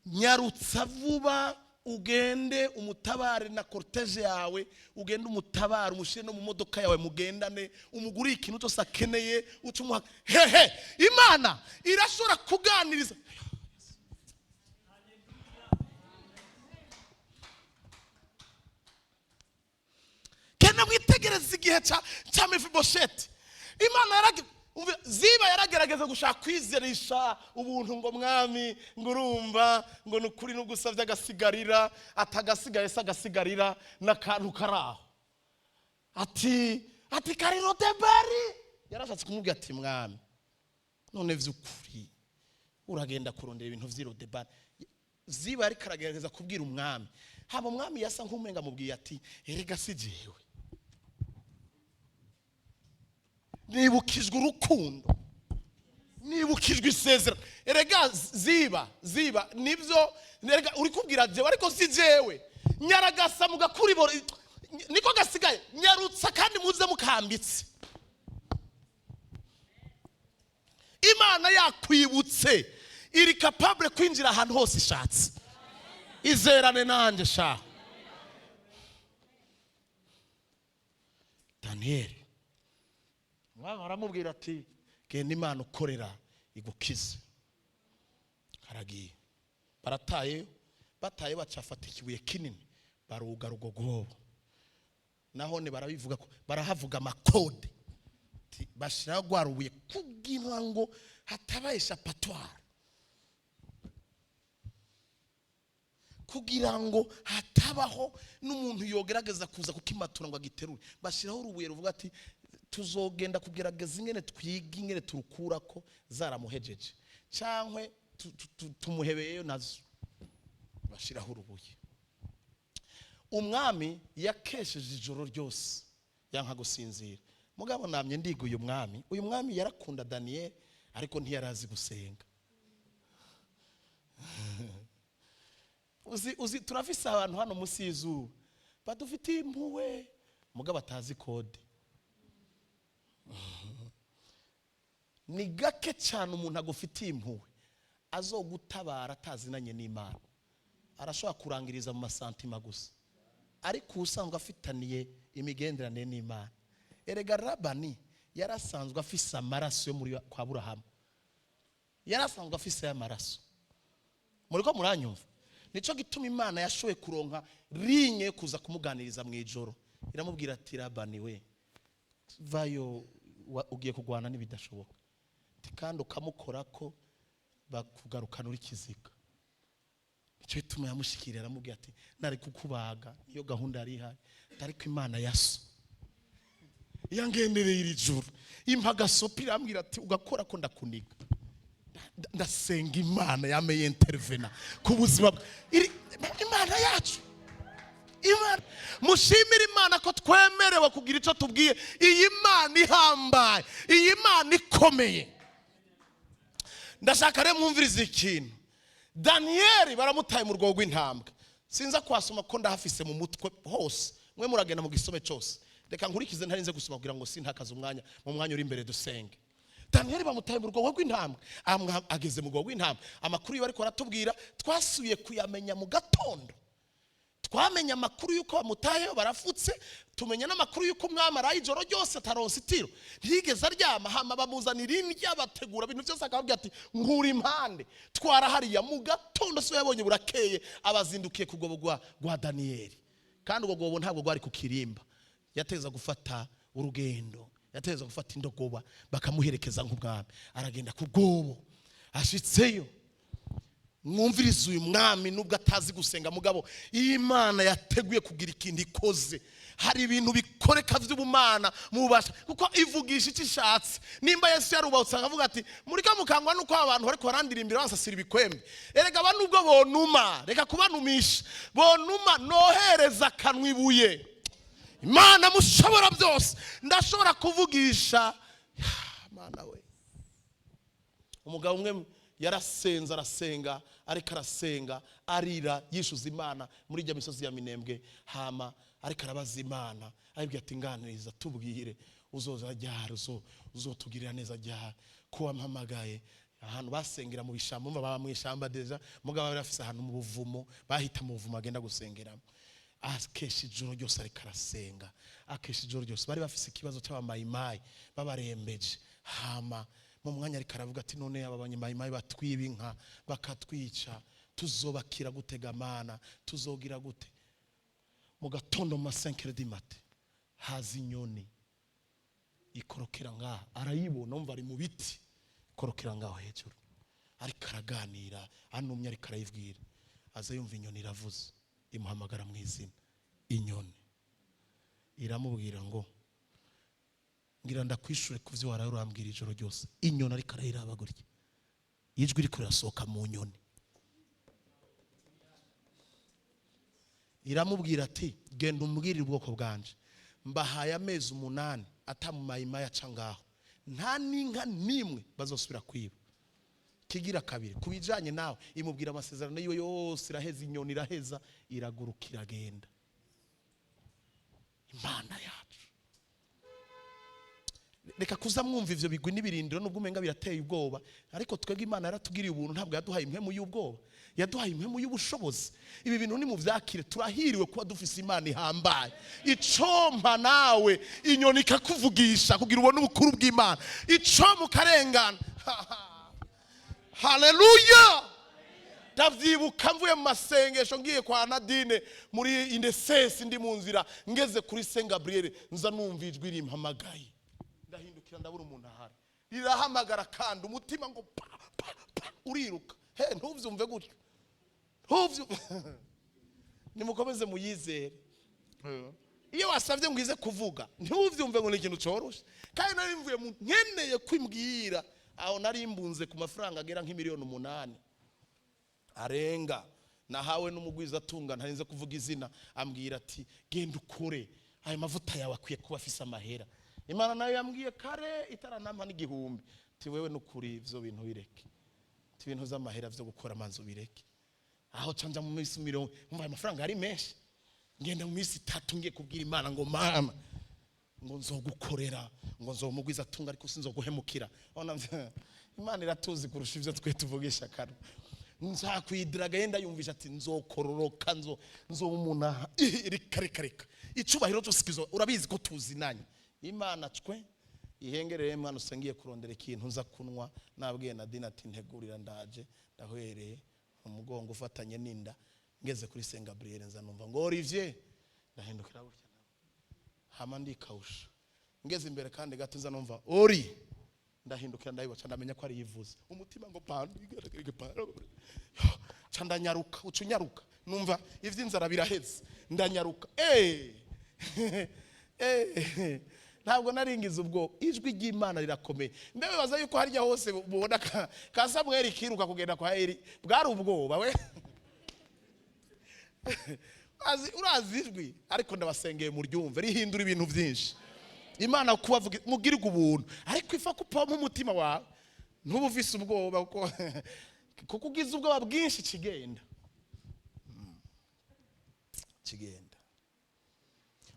Nyarutsa vuba ugende umutabare na cortège yawe, ugende umutabare, umushyire no mu modoka yawe, mugendane, umugurire ikintu cyose akeneye, uce umuha." Hehe, Imana irashobora kuganiriza. Kenda mwitegereze igihe cya Mefibosheti. Imana yaragi Umva, Ziba yaragerageza gushaka kwizerisha ubuntu, ngo mwami, ngo urumva, ngo ni ukuri nubwo usabye agasigarira, atagasigaye se agasigarira n'akantu kari aho. Ati kari Lodebari. Yarashatse kumubwira ati: "Mwami, none vy'ukuri uragenda kurondera ibintu vy'i Lodebari?" Ziba ariko aragerageza kubwira umwami, haba umwami yasa nk'umenga amubwiye ati: "Erega si jewe, nibukijwe urukundo, nibukijwe isezerano." Erega Ziba, Ziba, nibyo, erega uri kubwira jewe, ariko si jewe. Nyaragasa mugakuribora niko gasigaye, nyarutsa kandi muze mukambitse. Imana yakwibutse iri capable kwinjira ahantu hose ishatse. Izerane nanjye sha. Daniyeli, umwami aramubwira ati: "Genda, Imana ukorera igukize." Haragiye, barataye, bataye, bacafata ikibuye kinini, barugara urwo rwobo. Nahone barabivuga ko barahavuga amakode. Ati, bashyiraho rwa rubuye kugira ngo hataba échappatoire, kugira ngo hatabaho n'umuntu yogerageza kuza kukimatura ngo agiterure. Bashyiraho urubuye ruvuga ati: "Tuzogenda kugerageza ingene twiga ingene turukura ko zaramuhejeje, cyangwa tumuhebeyeyo nazo." Bashyiraho urubuye. Umwami yakesheje ijoro ryose, yanka gusinzira. Mugabo namye ndiga uyu mwami. Uyu mwami yarakunda Daniyeli, ariko ntiyarazi gusenga. Uzi turafise abantu hano munsi y'izuba badufitiye impuhwe, mugabo atazi code. Ni gake cyane umuntu agufitiye impuhwe azogutabara atazinanye n'Imana. Arashobora kurangiriza mu masantima gusa, ariko usanzwe afitaniye imigenderanire n'Imana. Erega Labani yarasanzwe afise amaraso yo muri kwa Burahamu, yarasanzwe afise y'amaraso. Muriko muranyumva? Nico gituma Imana yashoboye kuronka rinye yo kuza kumuganiriza mu ijoro, iramubwira ati: "Labani we, vayo, ugiye kurwana n'ibidashoboka." Ati: "Kandi ukamukora ko bakugarukana uri kiziga." Nicyo gituma yamushikiriye, aramubwira ati: "Nari kukubaga, niyo gahunda yari ihari, ariko Imana yaso yangendereye iri joro, impa agasopi, irambwira ati: 'Ugakora ko ndakuniga.'" Ndasenga Imana yameye intervena ku buzima Imana yacu, Imana, mushimire Imana ko twemerewe kugira icyo tubwiye iyi Mana ihambaye, iyi Mana ikomeye. Ndashaka rero mwumvirize ikintu. Daniyeli baramutaye mu rwobo rw'intambwe. Sinza kuhasoma ko ndahafise mu mutwe hose, mwe muragenda mu gisome cyose. Reka nkurikize ntarinze gusoma kugira ngo sintakaze umwanya. Mu mwanya uri imbere dusenge. Daniyeli bamutaye mu rwobo rw'intambwe. Ageze mu rwobo rw'intambwe, amakuru yiwe ariko aratubwira, twasubiye kuyamenya mu gatondo. Twamenye amakuru y'uko bamutayeho barafutse, tumenya n'amakuru y'uko umwami araye ijoro ryose ataronse itiro, ntiyigeze aryama. Hama bamuzanira indya, bategura ibintu byose, akababwira ati: "Nkura impande, twara hariya." Mu gatondo so yabonye burakeye, abazindukiye ku rwobo rwa Daniyeli. Kandi urwo rwobo ntabwo rwari ku kirimba, yateza gufata urugendo, yateza gufata indogoba bakamuherekeza nk'ubwami. Aragenda ku rwobo, ashitseyo, mwumvirize uyu mwami, nubwo atazi gusenga, mugabo iyo Imana yateguye kugira ikintu ikoze, hari ibintu bikoreka by'ubumana mubasha, kuko ivugisha icyo ishatse. Nimba Yesu yarubatse akavuga ati: "Murika mukangwa nuko abantu bariko barandirimbira bansasira ibikwembe." Erega aba nubwo bonuma, reka kubanumisha, bonuma nohereza akanwa ibuye. Imana mushobora byose, ndashobora kuvugisha. Mana we! Umugabo umwe yarasenze, arasenga, ariko arasenga arira, yishuza Imana muri ijya misozi ya Minembwe. Hama ariko arabaza Imana, aribwira ati: "Nganiriza, tubwire uzoza ryari, uzotugirira neza ryari, ko wampamagaye?" Ahantu basengera mu bishamba, umva baba mu ishamba déjà, mugabo bari bafise ahantu mu buvumo, bahita mu buvumo, agenda gusengeramo. Akesha ijoro ryose ariko arasenga, akesha ijoro ryose. Bari bafise ikibazo cy'abamayimayi babarembeje. Hama mu mwanya ariko aravuga ati: "None aba banyamayimayi batwiba inka bakatwica, tuzobakira gutega? Mana, tuzogira gute?" Mu gatondo, mu ma 5 du matin, haza inyoni. Ikorokera ngaha, arayibona. Umva, ari mu biti, ikorokera ngaho hejuru, ariko araganira anumye, ariko arayibwira. Aza yumva inyoni iravuze, imuhamagara mu izina. Inyoni iramubwira ngo: "Ngira ndakwishure ku byo waraye urambwira ijoro ryose." Inyoni ariko arayiraba gutya, ijwi riko rirasohoka mu nyoni. Iramubwira ati: "Genda umbwirire ubwoko bwanje, mbahaye amezi 8 atamumayimaya aca ngaho, nta n'inka n'imwe bazosubira kwiba. Kigira kabiri, ku bijanye nawe." Imubwira amasezerano yiwe yose. Iraheza, inyoni iraheza, iraguruka, iragenda. Imana yacu, reka kuza mwumva ivyo bigwi n'ibirindiro, nubwo umenga birateye ubwoba. Ariko twebwe Imana yaratugiriye ubuntu, ntabwo yaduhaye impwemu y'ubwoba, yaduhaye impwemu y'ubushobozi. Ibi bintu ni muvyakire. Turahiriwe kuba dufise Imana ihambaye. Icompa nawe inyoni ikakuvugisha kugira ubone ubukuru bw'Imana, icompa ukarengana. Haleluya! Ndavyibuka mvuye mu masengesho, ngiye kwa Nadine muri indesesi, ndi mu nzira ngeze kuri Saint Gabriel, nza numva ijwi rimpamagaye. Ndahindukira, ndabura umuntu ahari. Rirahamagara kandi, umutima ngo pa pa pa, uriruka. He, ntuvyumve gutyo, ntuvyumve. Nimukomeze muyizere. Iyo wasabye ngo ize kuvuga, ntuvyumve ngo ni ikintu coroshe. Kandi nari mvuye mu nkeneye kwimbwira aho nari mbunze ku mafaranga agera nk'imiliyoni 8 arenga, nahawe n'umugwiza atunga ntarinze kuvuga izina. Ambwira ati: "Genda ukore, ayo mavuta yawe akwiye kuba afise amahera." Imana nayo yambwiye kare, itaranampa n'igihumbi, ati: "Wewe nukuri ivyo bintu bireke, ati ibintu vy'amahera vyo gukora amanzu bireke." Aho canja mu minsi 40, umva, ayo mafaranga ari menshi. Ngenda mu minsi 3, ngiye kubwira Imana ngo: "Mama, ngo nzogukorera, ngo nzomugwiza atunga, ariko sinzoguhemukira." Ona, Imana iratuzi kurusha ivyo twe tuvugisha kanwa. Nzakwidiraga yenda yumvisha ati: "Nzokororoka, nzoba umuntu aha." Reka, reka, reka, icubahiro cyose kizo. Urabizi ko tuzinanye Imana. Twe ihengereye mwana usengiye kurondera ikintu nza kunywa. Nabwiye Nadine ati: "Ntegurira, ndaje." Ndahwereye umugongo ufatanye n'inda, ngeze kuri Saint Gabriel, nza numva ngo: "Olivier." Ndahindukira gutya, hama ndikawusha. Ngeze imbere kandi gato, nza numva: "Ori." Ndahindukira, ndayibaca, ndamenya ko ari yivuze. Umutima ngo pandu, ca ndanyaruka, uca unyaruka. Numva ivy'inzara biraheze, ndanyaruka. Ntabwo naringize ubwo. Ijwi ry'Imana rirakomeye. Mbe bibaza yuko harya hose mubona ka Samweli kiruka kugenda kwa Eli bwari ubwoba? We urazi ijwi, ariko ndabasengeye muryumve, rihindura ibintu byinshi. Imana kubavuga mugirirwe ubuntu, ariko ifa kupompa umutima wawe, ntuba ufise ubwoba, kuko ugize ubwoba bwinshi kigenda. Kigenda.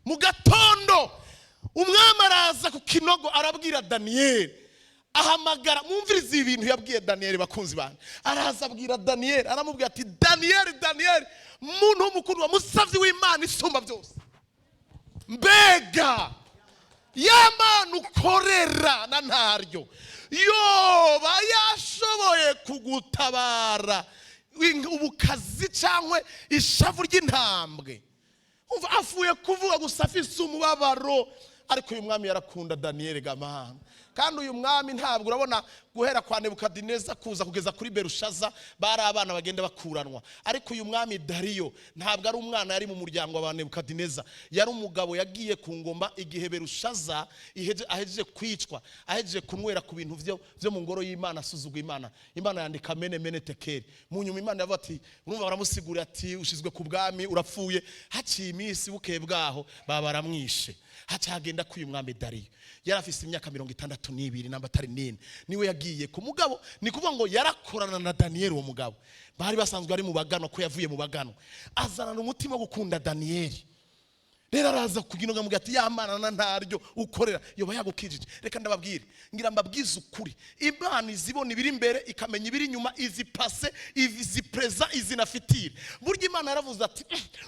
Mu gatondo umwami araza ku kinogo, arabwira Daniyeli, ahamagara. Mwumvirize ibintu yabwiye Daniyeli, bakunzi banjye. Araza abwira Daniyeli, aramubwira ati: "Daniyeli, Daniyeli, muntu w'umukuru wa musavyi w'Imana isumba byose, mbega ya Mana ukorera na ntaryo yoba yashoboye kugutabara ubukazi cyangwa ishavu ry'intambwe?" Umva, afuye kuvuga gusa afise umubabaro. Ariko uyu mwami yarakunda Daniyeli gamana. Kandi uyu mwami, ntabwo urabona, guhera kwa Nebukadineza kuza kugeza kuri Berushaza bari abana bagenda bakuranwa. Ariko uyu mwami Dariyo ntabwo ari umwana yari mu muryango wa Nebukadineza. Yari umugabo yagiye ku ngoma igihe Berushaza ahejeje kwicwa, ahejeje kunywera ku bintu byo mu ngoro y'Imana, asuzugwa Imana. Imana yandika mene mene tekeri. Mu nyuma Imana yavuga ati, urumva, baramusigurira ati: "Ushizwe ku bwami, urapfuye." Haciye iminsi, bukeye bwaho baba baramwishe. Haca hagenda ko uyu mwami Dariyo yari afise imyaka 62 namba atari nine, niwe yagiye ku mugabo. Ni kuvuga ngo yarakorana na Daniyeli. Uwo mugabo bari basanzwe ari mu baganwa, ko yavuye mu baganwa, azanana umutima wo gukunda Daniyeli. Rero araza kugira ngo amubwire ati: "Ya Mana na ntaryo ukorera yoba yagukijije." Reka ndababwire, ngira mbabwize ukuri: Imana izibona ibiri imbere, ikamenya ibiri inyuma, izi passé, izi présent, izi na futur. Burya Imana yaravuze ati: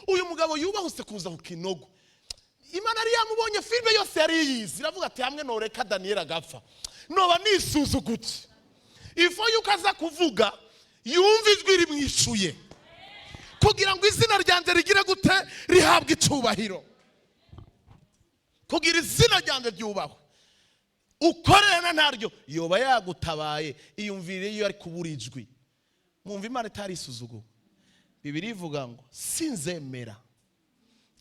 "Uyu mugabo yubahuse kuza ku kinogo." Imana yari yamubonye, filime yose yari yiyizi. Iravuga ati: "Hamwe noreka Daniyeli agapfa, noba nisuzugutse." Ifo yuko aza kuvuga, yumva ijwi rimwishuye, kugira ngo izina ryanjye rigire gute? Rihabwe icubahiro, kugira izina ryanjye ryubahwe. Ukorera ntaryo yoba yagutabaye. Iyumvire iyo ari kubura ijwi, mwumva Imana itarisuzuguwe. Bibiliya ivuga ngo: "Sinzemera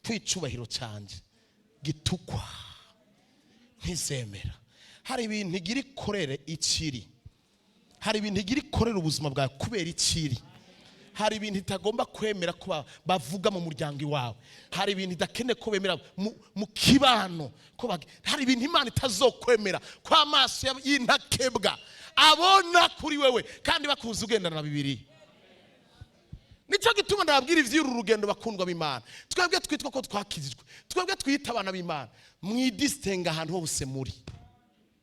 ko icubahiro cyanjye gitukwa." Ntizemera. Hari ibintu igira ikorere ikiri, hari ibintu igira ikorera ubuzima bwawe kubera ikiri, hari ibintu itagomba kwemera ko bavuga mu muryango iwawe, hari ibintu idakeneye ko bemera mu kibano ko hari ibintu Imana itazokwemera ko amaso y'intakebwa abona kuri wewe kandi bakuzi ugendana na Bibiliya. Nicyo gituma ndababwira iby'uru rugendo, bakundwa b'Imana. Twebwe twitwa ko twakijijwe, twebwe twita abana b'Imana, mwidisitenga ahantu hose muri,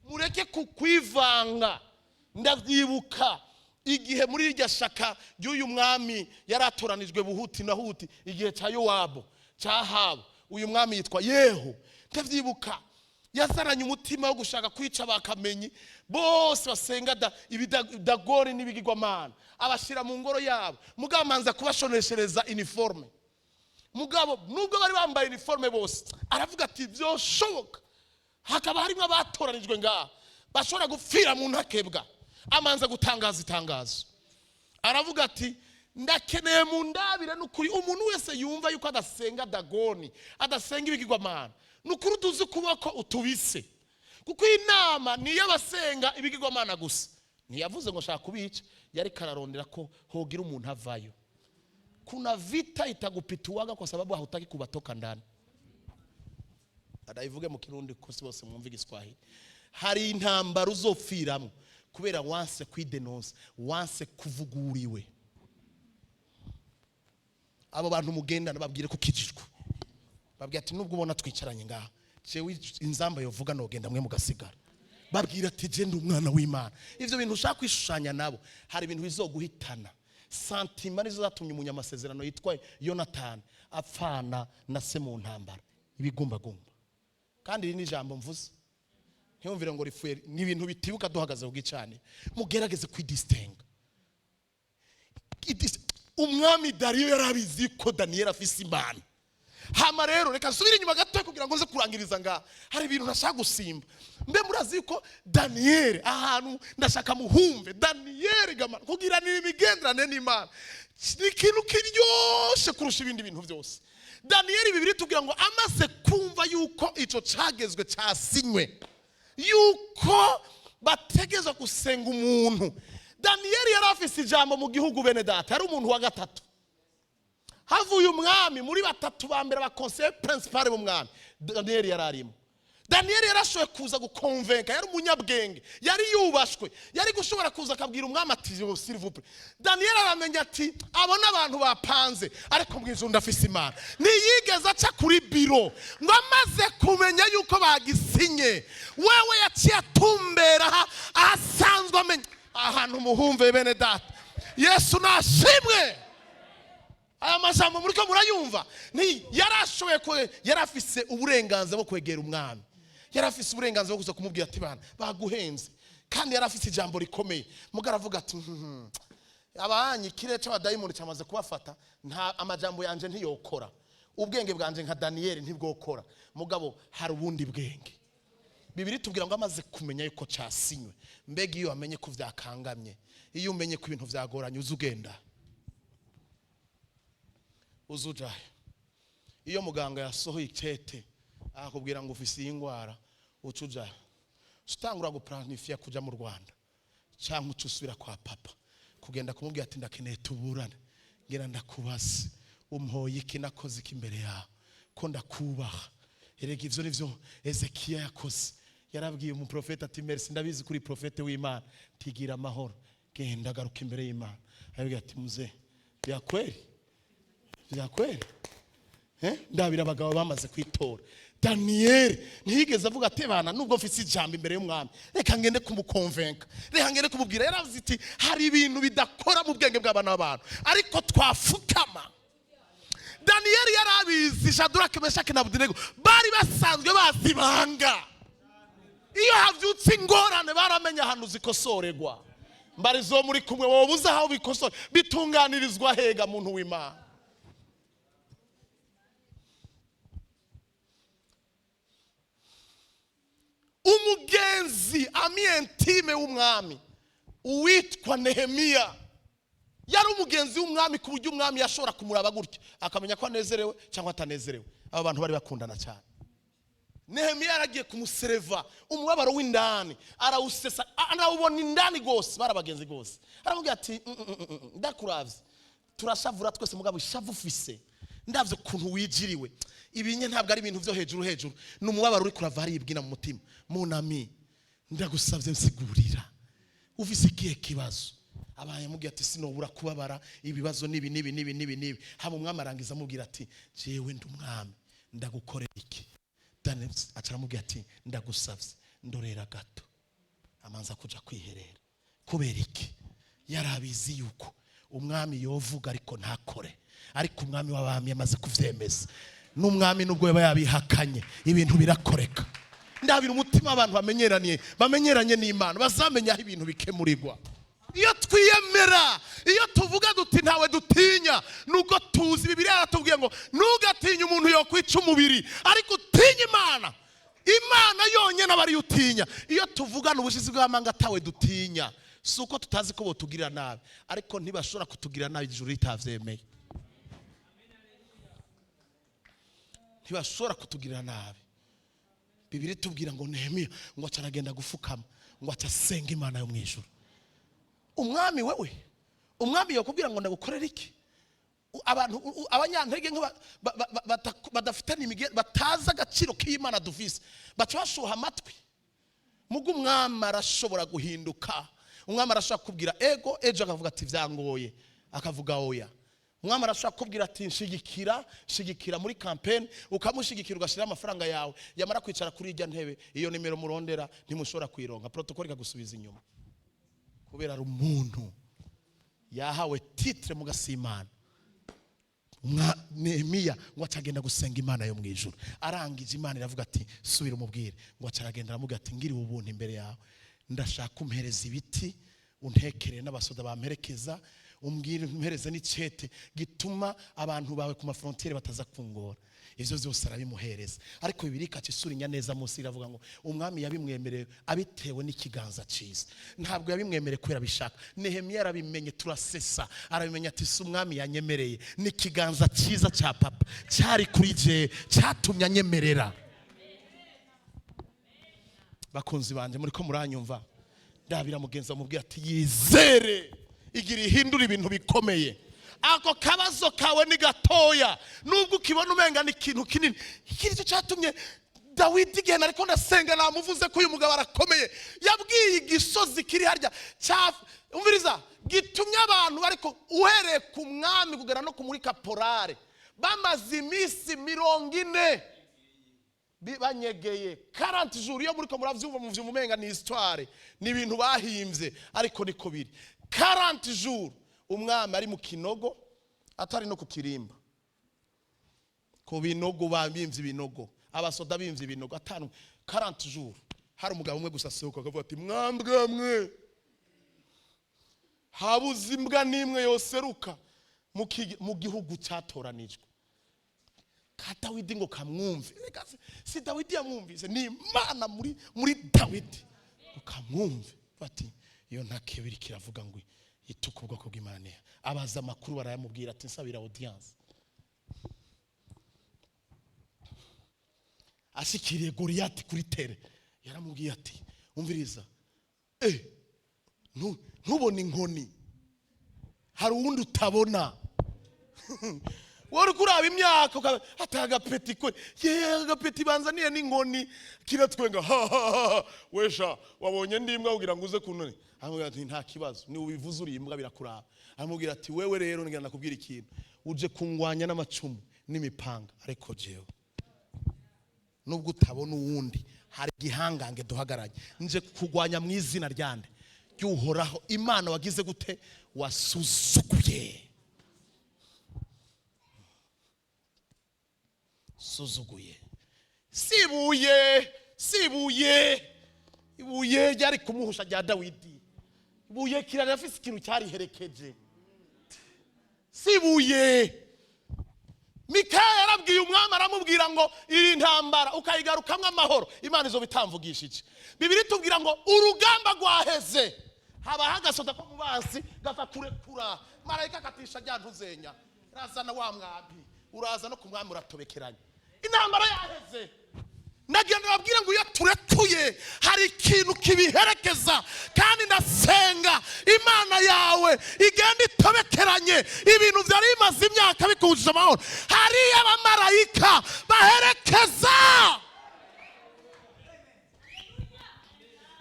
mureke kukwivanga. Ndabyibuka igihe muri irya shaka ry'uyu mwami yari atoranijwe buhuti na huti, igihe cya Yowabu, cya Ahabu, uyu mwami yitwa Yehu. Ndabyibuka yazananye umutima wo gushaka kwica abakamenyi bose basenga ibidagori n'ibigirwamana, abashyira mu ngoro yabo. Mugabo amanza kubashoneshereza uniforme. Mugabo nubwo bari bambaye uniforme bose, aravuga ati: "Byoshoboka hakaba harimo abatoranijwe ngaha bashobora gupfira mu ntakebwa." Amanza gutangaza itangazo, aravuga ati: "Ndakeneye mu ndabire n'ukuri umuntu wese yumva yuko adasenga Dagoni, adasenga ibigirwamana, ni ukuri uduze ukuboko utubise, kuko iyi nama ni iy'abasenga ibigirwamana gusa." Ntiyavuze ngo shaka kubica, yari kararondera ko hogira umuntu avayo. Kuna vita itagupituaga kwa sababu hautaki kubatoka ndani. Adayivuge mu Kirundi ko si bose mwumva Igiswahili. Hari intambara uzopfiramo kubera wanse kwidenonsa, wanse kuvuguriwe. Abo bantu mugendana babwire ko ukijijwe, babwire ati: "Nubwo ubona twicaranye ngaha, jewe inzamba yovuga nogenda mwe mugasigara." Babwira ati: "Je ndi umwana w'Imana." Ivyo bintu ushaka kwishushanya nabo, hari ibintu bizoguhitana. Sentiments nizo zatumye umunyamasezerano yitwa Yonatani apfana na se mu ntambara ibigumbagumba. Kandi iri ni ijambo mvuze, ntiyumvire ngo rifuye, ni ibintu bitibuka duhagaze ku gicaniro. Mugerageze kwidisitenga. Umwami Dariyo yari abizi ko Daniyeli afise Imana. Hama rero reka nsubire inyuma gato kugira ngo nze kurangiriza ngaha. Hari ibintu ntashaka gusimba. Mbe murazi ko Daniyeli, ahantu ndashaka muhumve Daniyeli gama kugiranira imigenderanire n'Imana ni ikintu kiryoshe kurusha ibindi bintu byose. Daniyeli, Bibiliya tubwira ngo amaze kumva yuko icyo cagezwe cyasinywe, yuko bategezwa gusenga umuntu, Daniyeli yari afise ijambo mu gihugu. Bene data, yari umuntu wa gatatu havuye umwami. Muri batatu ba mbere, abakonseye principal b'umwami, Daniyeli yari arimo. Daniyeli yarashoboye kuza gukonvenka, yari umunyabwenge, yari yubashwe, yari gushobora kuza akabwira umwami ati: "Yo, s'il vous plaît." Daniyeli aramenya ati: "Abo n'abantu bapanze, ariko mu ijuru ndafise Imana." Ntiyigeze aca kuri biro ngo amaze kumenya yuko bagisinye, wewe yaciye atumbera ahasanzwe amenya ahantu. Muhumve bene data, Yesu nashimwe. Aya majambo muri ko murayumva? Ni yarashoboye ko yari afise uburenganzira bwo kwegera umwami, yari afise uburenganzira bwo kuza kumubwira ati: "Bana baguhenze." Kandi yari afise ijambo rikomeye. Mugabo aravuga ati: Abanyi ikirere cy'abadayimoni cyamaze kubafata, nta amajambo yanje ntiyokora, ubwenge bwanje nka Daniyeli ntibwokora, mugabo hari ubundi bwenge." Bibiliya tubwira ngo amaze kumenya yuko cyasinywe. Mbega iyo wamenye ko byakangamye, iyo umenye ko ibintu byagoranye, uza ugenda, uza ujayo. Iyo muganga yasohoye ikete akakubwira ngo ufise iyi ndwara, uca ujayo, utangura guplanifia kuja mu Rwanda cyangwa uca usubira kwa papa kugenda kumubwira ati: "Ndakeneye tuburane, ngira ndakubaze, umpoye iki? Nakoze iki imbere yawe ko ndakubaha?" Erega ivyo nivyo Ezekiya yakoze. Yarabwiye umuprofeti ati: "Merci, ndabizi kuri profete w'Imana, tigira amahoro, genda garuka imbere y'Imana." Arabwira ati: "Muze, vya kweli, vya kweli." Ndabira abagabo bamaze kwitora. Daniyeli ntiyigeze avuga ati: "Bana, nubwo mfise ijambo imbere y'umwami, reka ngende kumukonvenka, reka ngende kumubwira." Yaravuze iti: "Hari ibintu bidakora mu bwenge bw'abana b'abantu, ariko twafukama." Daniyeli yari abizi. Shadurake, Meshaki na Abudinego bari basanzwe bazi ibanga. Iyo havyutse ingorane, baramenya ahantu zikosorerwa. Mbarizo muri kumwe, wowe uzi aho bikosora bitunganirizwa hega, muntu w'Imana? Umugenzi, ami intime w'umwami, uwitwa Nehemiya, yari umugenzi w'umwami ku buryo umwami yashobora kumuraba gutya akamenya ko anezerewe cyangwa atanezerewe. Aba bantu bari bakundana cyane. Nehemiya yaragiye kumusereva umubabaro w'indani, arawusesa, arawubona indani rwose. Bari abagenzi rwose. Aramubwira ati: Ndakuravye, turashavura twese, mugabo ishavu ufise, ndavye ukuntu wijiriwe ibinye, ntabwo ari ibintu byo hejuru hejuru, ni umubabaro uri kurava haribwina mu mutima. Mon ami, ndagusabye, nsigurira, ufise ikihe kibazo?" Abaye amubwira ati: "Sinobura kubabara, ibibazo nibi nibi nibi nibi nibi." Hama umwami arangiza amubwira ati: "Jewe ndi umwami, ndagukorera iki?" Daniel aca aramubwira ati: "Ndagusabye, ndorera gato." Amanza kuja kwiherera. Kubera iki? Yari abizi yuko umwami yovuga ariko ntakore, ariko umwami w'abami yamaze kuvyemeza, n'umwami nubwo yaba yabihakanye, ibintu birakoreka. Ndabira umutima abantu bamenyeranye n'Imana, bazamenya aho ibintu bikemurirwa. Iyo twiyemera, iyo tuvuga duti ntawe dutinya, nubwo tuzi Bibiliya yaratubwiye ngo ntugatinye umuntu yokwica umubiri, ariko utinye Imana. Imana yonyine aba ariyo utinya. Iyo tuvugana ubushizi bw'amanga atawe dutinya, si uko tutazi ko botugirira nabi, ariko ntibashobora kutugirira nabi ijuru ritavyemeye. Ntibashobora kutugirira nabi. Bibiliya itubwira ngo Nehemiya ngo aca aragenda gufukama, ngo aca asenga Imana yo mu ijuru. Umwami, wewe umwami yakubwira ngo ndagukorera iki? Abantu abanyantege nke badafitanye batazi agaciro k'Imana dufise, baca bashuha amatwi. Mugo umwami arashobora guhinduka. Umwami arashobora kubwira ego, ejo akavuga ati byangoye, akavuga oya. Umwami arashobora kubwira ati nshigikira, nshigikira muri campaign, ukamushigikira, ugashyiraho amafaranga yawe, yamara kwicara kuri ijya ntebe, iyo nimero murondera ntimushobora kuyironka, protocole ikagusubiza inyuma, kubera ari umuntu yahawe titre mu gasimana. Nehemiya ngo acagenda gusenga Imana yo mu ijuru. Arangije, Imana iravuga ati: "Subira umubwire." Ngo acaragenda, aramubwira ati: "Ngiriwe ubuntu imbere yawe, ndashaka umpereza ibiti, untekere n'abasoda bamperekeza, umbwire umpereze n'icete gituma abantu bawe ku mafrontiere bataza kungora." Ivyo vyose arabimuhereza, ariko Bibiliya ikaca isurinya neza munsi, iravuga ngo umwami yabimwemereye abitewe n'ikiganza ciza, ntabwo yabimwemereye kubera abishaka. Nehemiya yarabimenye, turasesa, arabimenya ati si umwami yanyemereye, ni ikiganza ciza ca papa cyari kuri je cyatumye anyemerera. Bakunzi banje, muri ko muranyumva? Ndabira mugenzi amubwira ati yizere, igira ihindura ibintu bikomeye. Ako kabazo kawe ni gatoya nubwo ukibona umenga ni ikintu kinini. Iki nicyo cyatumye Dawidi, igihe nariko ndasenga namuvuze ko uyu mugabo arakomeye, yabwiye igisozi kiri harya cya umviriza gitumye abantu, ariko uhereye ku mwami kugera no ku muri kaporale, bamaze iminsi 40 banyegeye, 40 jours. Iyo muriko muravyumva, muvyumva umenga ni histoire, ni ibintu bahimbye, ariko niko biri. 40 jours umwami ari mu kinogo, atari no ku kirimba, ku binogo, bimvye ibinogo, abasoda bimvye ibinogo, atanu 40 jours. Hari umugabo umwe gusa asohoka akavuga ati: "Mwambwa mwe, habuze imbwa n'imwe yoseruka mu gihugu cyatoranijwe ka Dawidi ngo kamwumve?" Reka si Dawidi yamwumvise, ni Imana muri Dawidi ngo kamwumve. Bati iyo nta kibiri kiravuga ngo ituka ubwoko bw'Imana. Abaza amakuru, barayamubwira, ati nsabira audience. Ashikiriye Goliyati kuri tere, yaramubwiye ati: "Umviriza, ntubone inkoni, hari uwundi utabona. Wowe uri kuraba imyaka ati agapeti kwe, ye agapeti banzaniye n'inkoni kiratwenga, ha ha ha, wesha wabonye ndi imbwa kugira ngo uze kunone?" Aramubwira ati: "Nta kibazo, ni ubivuze uri imbwa birakuraba." Aramubwira ati: "Wewe rero ngira nakubwira ikintu, uje kungwanya n'amacumu n'imipanga, ariko jewe nubwo utabona uwundi, hari igihangange duhagaranye. Nje kugwanya mu izina ryande? Ry'Uhoraho Imana wagize gute? Wasuzuguye." Suzuguye sibuye, sibuye, ibuye ryari kumuhusha rya Dawidi, ibuye kirarafise ikintu cyariherekeje, sibuye. Mikaya yarabwiye umwami, aramubwira ngo iyi ntambara ukayigarukamwo amahoro, Imana izo bitamvugishije. Bibiri tubwira ngo urugamba rwaheze, habaho agasoda ko mu bansi gapfa kurekura marayika akatisha rya ntuzenya, razana wa mwambi, uraza no ku mwami uratobekeranya. Intambara yaheze. Nagira ndababwira ngo iyo turekuye hari ikintu kibiherekeza, kandi ndasenga Imana yawe igenda itobekeranye ibintu byari bimaze imyaka bikujije amahoro. Hariyo abamarayika baherekeza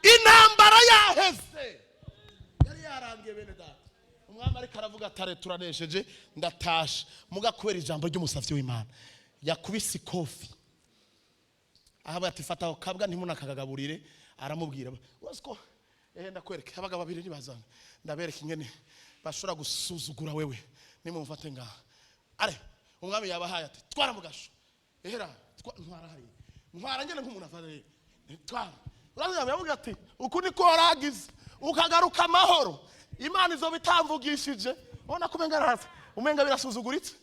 intambara yaheze, yari yarangiye. Bene data, umwami ariko aravuga atare turanesheje, ndatashe. Muga kubera ijambo ry'umusavyi w'Imana yakubise ikofi, aho ati fata ako kabwa ntimunakakagaburire. Aramubwira urazi ko ndakwereka abagabo babiri nibazana, ndabereka ingene bashobora gusuzugura wewe, nimumufate ngaha. Are umwami yabahaye ati twara mugasho, ehera ntwara hariya, ntwara ngene nk'umuntu afata twara. Urazi yavuga ati uku niko waragize ukagaruka amahoro, Imana izo bitamvugishije. Ubona ko umenga araza, umenga birasuzuguritse.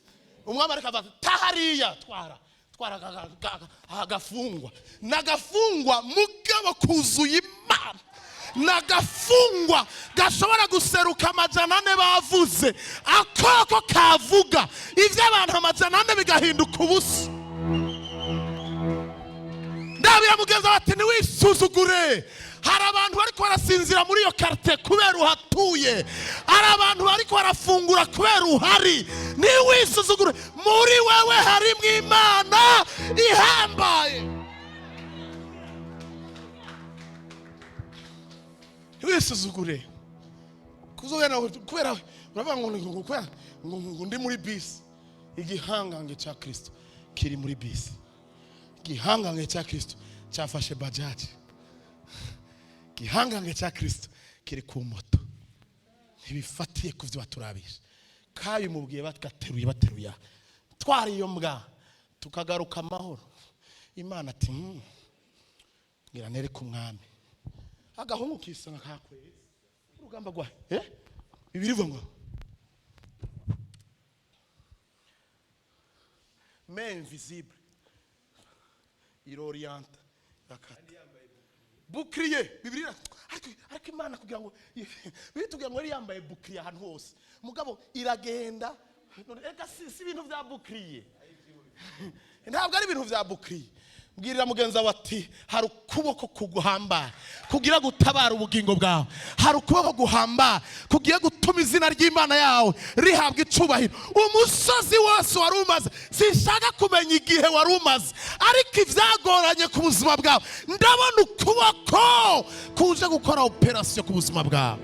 Umwami ariko avuga ati tahariya, twara twara agafungwa nagafungwa, mugabo kuzuye Imana, nagafungwa gashobora guseruka 400 bavuze akoko kavuga ivyo abantu 400 bigahinduka ubusa. Ndabira mugenzi bati ntiwisuzugure. Hari abantu bariko barasinzira muri iyo quartier kubera uhatuye, hari abantu bariko barafungura kubera uhari. Ntiwisuzugure, muri wewe harimwo Imana ihambaye. Ntiwisuzugure kuzogenda kubera uravuga ngo ngo kubera ngo ndi muri bisi. Igihangange cya Kristo kiri muri bisi, igihangange cya Kristo cyafashe bajaji, igihangange cya Kristo kiri ku moto. Ntibifatiye ku byo baturabisha. Kabimubwiye bagateruye bateruye twari iyo mbwa tukagaruka amahoro. Imana ati ngira nereke umwami. Agahungu kisanga kakwezi urugamba rwa bibiri ivuga ngo main invisible irorienta yakata bouclier. Bibiri ariko Imana kugira ngo bibiri tugira ngo yari yambaye bouclier ahantu hose, mugabo iragenda. Eka si ibintu vya bouclier, ntabwo ari ibintu vya bouclier. Mbwirira mugenzi wawe ati hari ukuboko kuguhamba kugira gutabara ubugingo bwawe, hari ukuboko guhamba kugiye gutuma izina ry'Imana yawe rihabwa icubahiro. Umusozi wose wari umaze, sinshaka kumenya igihe wari umaze, ariko ivyagoranye ku buzima bwawe, ndabona ukuboko kuje gukora operation ku buzima bwawe.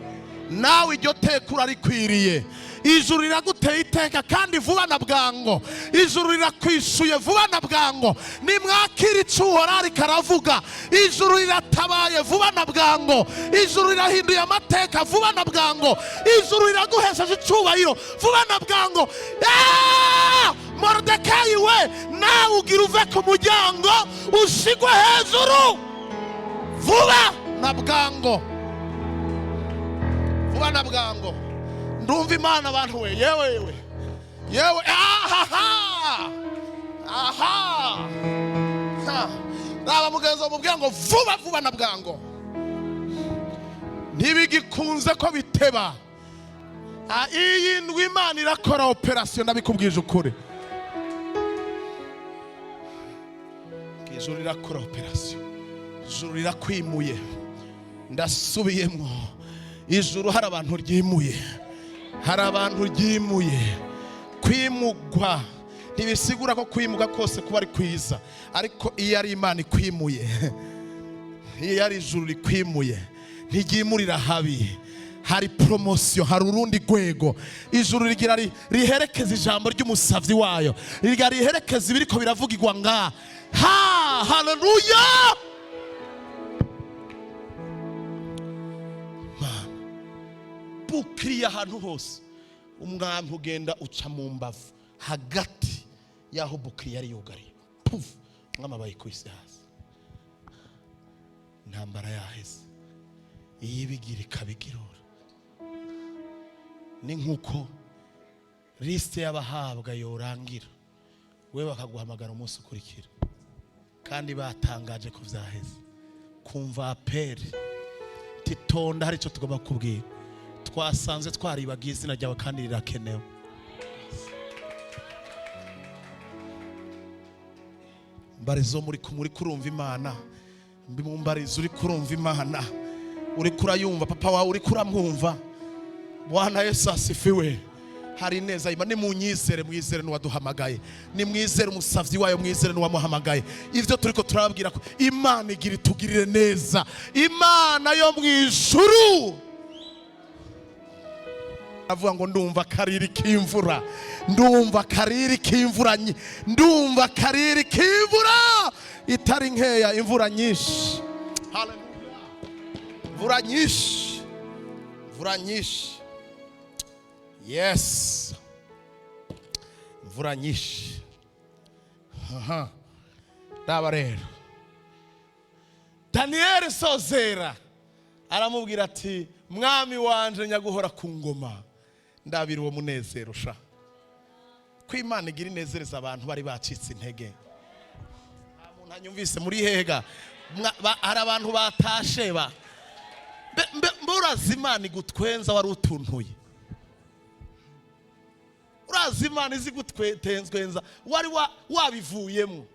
Nawe iryo teka urarikwiriye. Ijuru riraguteye iteka kandi vuba na bwango. Ijuru rirakwishuye vuba na bwango. Nimwakira icuhora rikaravuga. Ijuru riratabaye vuba na bwango. Ijuru rirahinduye amateka vuba na bwango. Ijuru riraguhesheje icubahiro vuba na bwango. Moridekayi we, nawe ugira uve ku muryango ushigwe hejuru vuba na bwango, vuba na bwango. Ndumva Imana abantu we, yewe yewe yewe, aha aha. Raba mugenzi mubwira ngo vuba vuba na bwango. Ntibigikunze ko biteba. Iyi ndwi Imana irakora operation, ndabikubwije ukuri. Ijuru rirakora operation, ijuru rirakwimuye. Ndasubiyemo, ijuru hari abantu ryimuye, hari abantu ryimuye. Kwimugwa ntibisigura ko kwimuka kose kuba ari kwiza, ariko iyo ari Imana ikwimuye, iyo ari ijuru rikwimuye, ntiryimurira habi. Hari promotion, hari urundi rwego. Ijuru rigira riherekeza ijambo ry'umusavyi wayo, rigira riherekeza ibiriko biravugirwa nga ha. Haleluya! Bukriya ahantu hose umwami ugenda uca mu mbavu hagati yaho bukriya yari yugariye. Puf, umwami abaye ku isi hasi. Intambara yaheze, iyibigira ikabigirura. Ni nkuko liste y'abahabwa yorangira, We bakaguhamagara umunsi ukurikira kandi batangaje ko vyaheze, kumva appel titonda, hari icyo tugomba kubwira, twasanze twaribagiye izina ryawe kandi rirakenewe. Mbarizo muri kurumva Imana, mumbarizo uri kurumva Imana, uri kurayumva papa wawe, uri kuramwumva. Bwana Yesu asifiwe. Hari neza Imana, nimunyizere, mwizere n'uwaduhamagaye, nimwizere umusavyi wayo, mwizere n'uwamuhamagaye. Ivyo turiko turababwira ko Imana igira itugirire neza, Imana yo mu ijuru. Avuga ngo ndumva kariri k'imvura, ndumva kariri k'imvura, ndumva kariri k'imvura itari nkeya, imvura nyinshi. Haleluya, imvura nyinshi, imvura nyinshi. Yes, imvura nyinshi. Aha, raba rero Daniyeli sozera aramubwira ati: "Mwami wanje nyaguhora ku ngoma, ndabira uwo munezero sha." Ko Imana igira inezereza abantu bari bacitse intege. Nta muntu anyumvise muri hega. Hari abantu batashe ba urazi Imana igutwenza wari utuntuye, urazi Imana izi gutwenza wari wabivuyemo.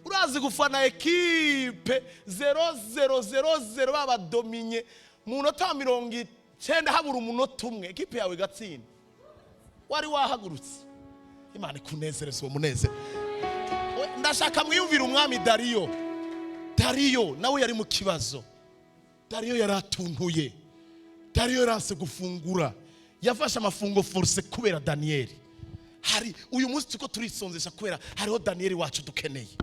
Urazi gufana ekipe 0-0-0-0, babadominye mu munota wa 90, habura umunota umwe ekipe yawe igatsinda, wari wahagurutse. Imana ikunezereza uwo munezero. Ndashaka mwiyumvire umwami Dariyo. Dariyo nawe yari mu kibazo. Dariyo yaratuntuye, Dariyo yaranse gufungura, yafashe amafungo forcé kubera Daniyeli. Hari uyu munsi turiko turisonzesha kubera hariho Daniyeli wacu dukeneye.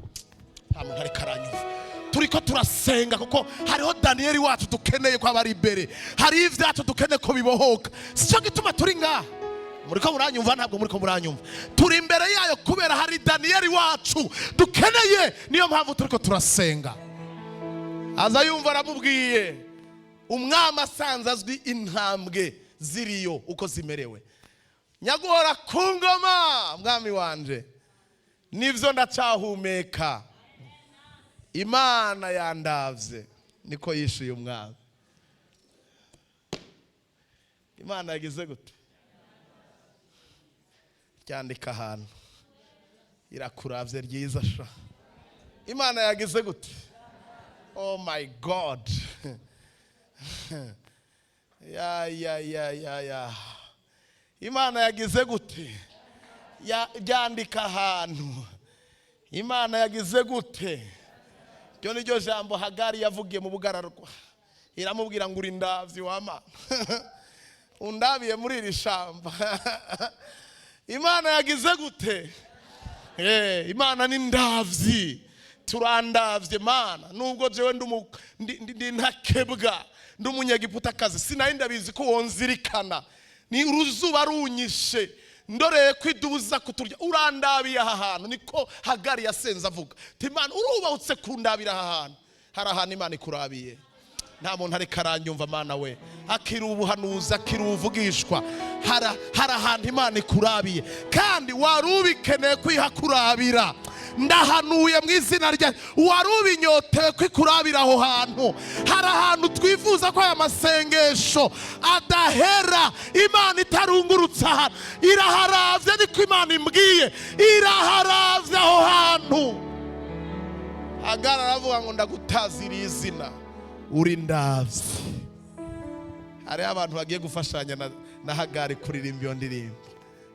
Nta muntu ariko aranyumva. Turiko turasenga kuko hariho Daniyeli wacu dukeneye ko aba ari imbere, hari ibyacu dukeneye ko bibohoka. Sicyo gituma turi ngaha? Muriko muranyumva? Ntabwo muriko muranyumva. Turi imbere yayo kubera hari Daniyeli wacu dukeneye, niyo mpamvu turiko turasenga. Aza yumva aramubwiye, umwami asanze azwi intambwe ziriyo uko zimerewe. "Nyaguhora ku ngoma, mwami wanje, nivyo ndacyahumeka, Imana yandavye." Niko yishuye umwami. Imana yagize gute? Ryandika ahantu, irakuravye ryiza sha. Imana yagize gute? Oh my God, ya ya ya ya ya, Imana yagize gute? Ryandika ahantu, Imana yagize gute? Ryo ni ryo jambo Hagari yavugiye mu bugararwa. Iramubwira ngo uri ndavyi wama undabiye muri iri shamba. Imana yagize gute? Imana ni ndavyi, turandavye Mana. Nubwo jewe ndi ntakebwa, ndi umunyegiputakazi, sinari ndabizi ko wonzirikana. Ni uruzuba runyishe, ndoreye ko idubuza kuturya, urandabiye aha hantu. Niko Hagari yasenze avuga ati: "Imana, urubahutse kundabira aha hantu." Hari ahantu Imana ikurabiye. Nta muntu ariko aranyumva. Mana we, akiri ubuhanuzi, akiri ubuvugishwa. Hari ahantu Imana ikurabiye kandi wari ubikeneye kwihakurabira. Ndahanuye mu izina rya, wari ubinyotewe ko ikurabira aho hantu. Hari ahantu twifuza ko aya masengesho adahera Imana itarungurutse. Ahantu iraharavye, niko Imana imbwiye, iraharavye aho hantu. Hagara aravuga ngo ndagutaziriye izina, uri ndavyi. Hariho abantu bagiye gufashanya na Hagari kuririmba iyo ndirimbo: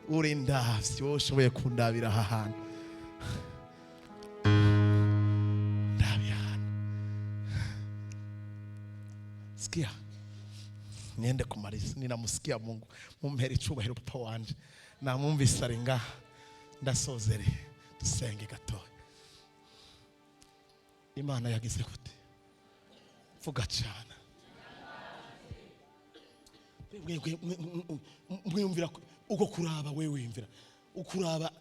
"Uri ndavyi, wowe ushoboye kundabira aha hantu, ndabiye ahantu." Sikia, niende kumaliza. Ninamusikia Mungu, mumpere icubahiro papa wanje, namwumvise ari ngaha. Ndasozereye, dusenge gatoya. Imana yagize gute? Vuga cyane. Mwiyumvira uko kuraba, we wiyumvira ukuraba.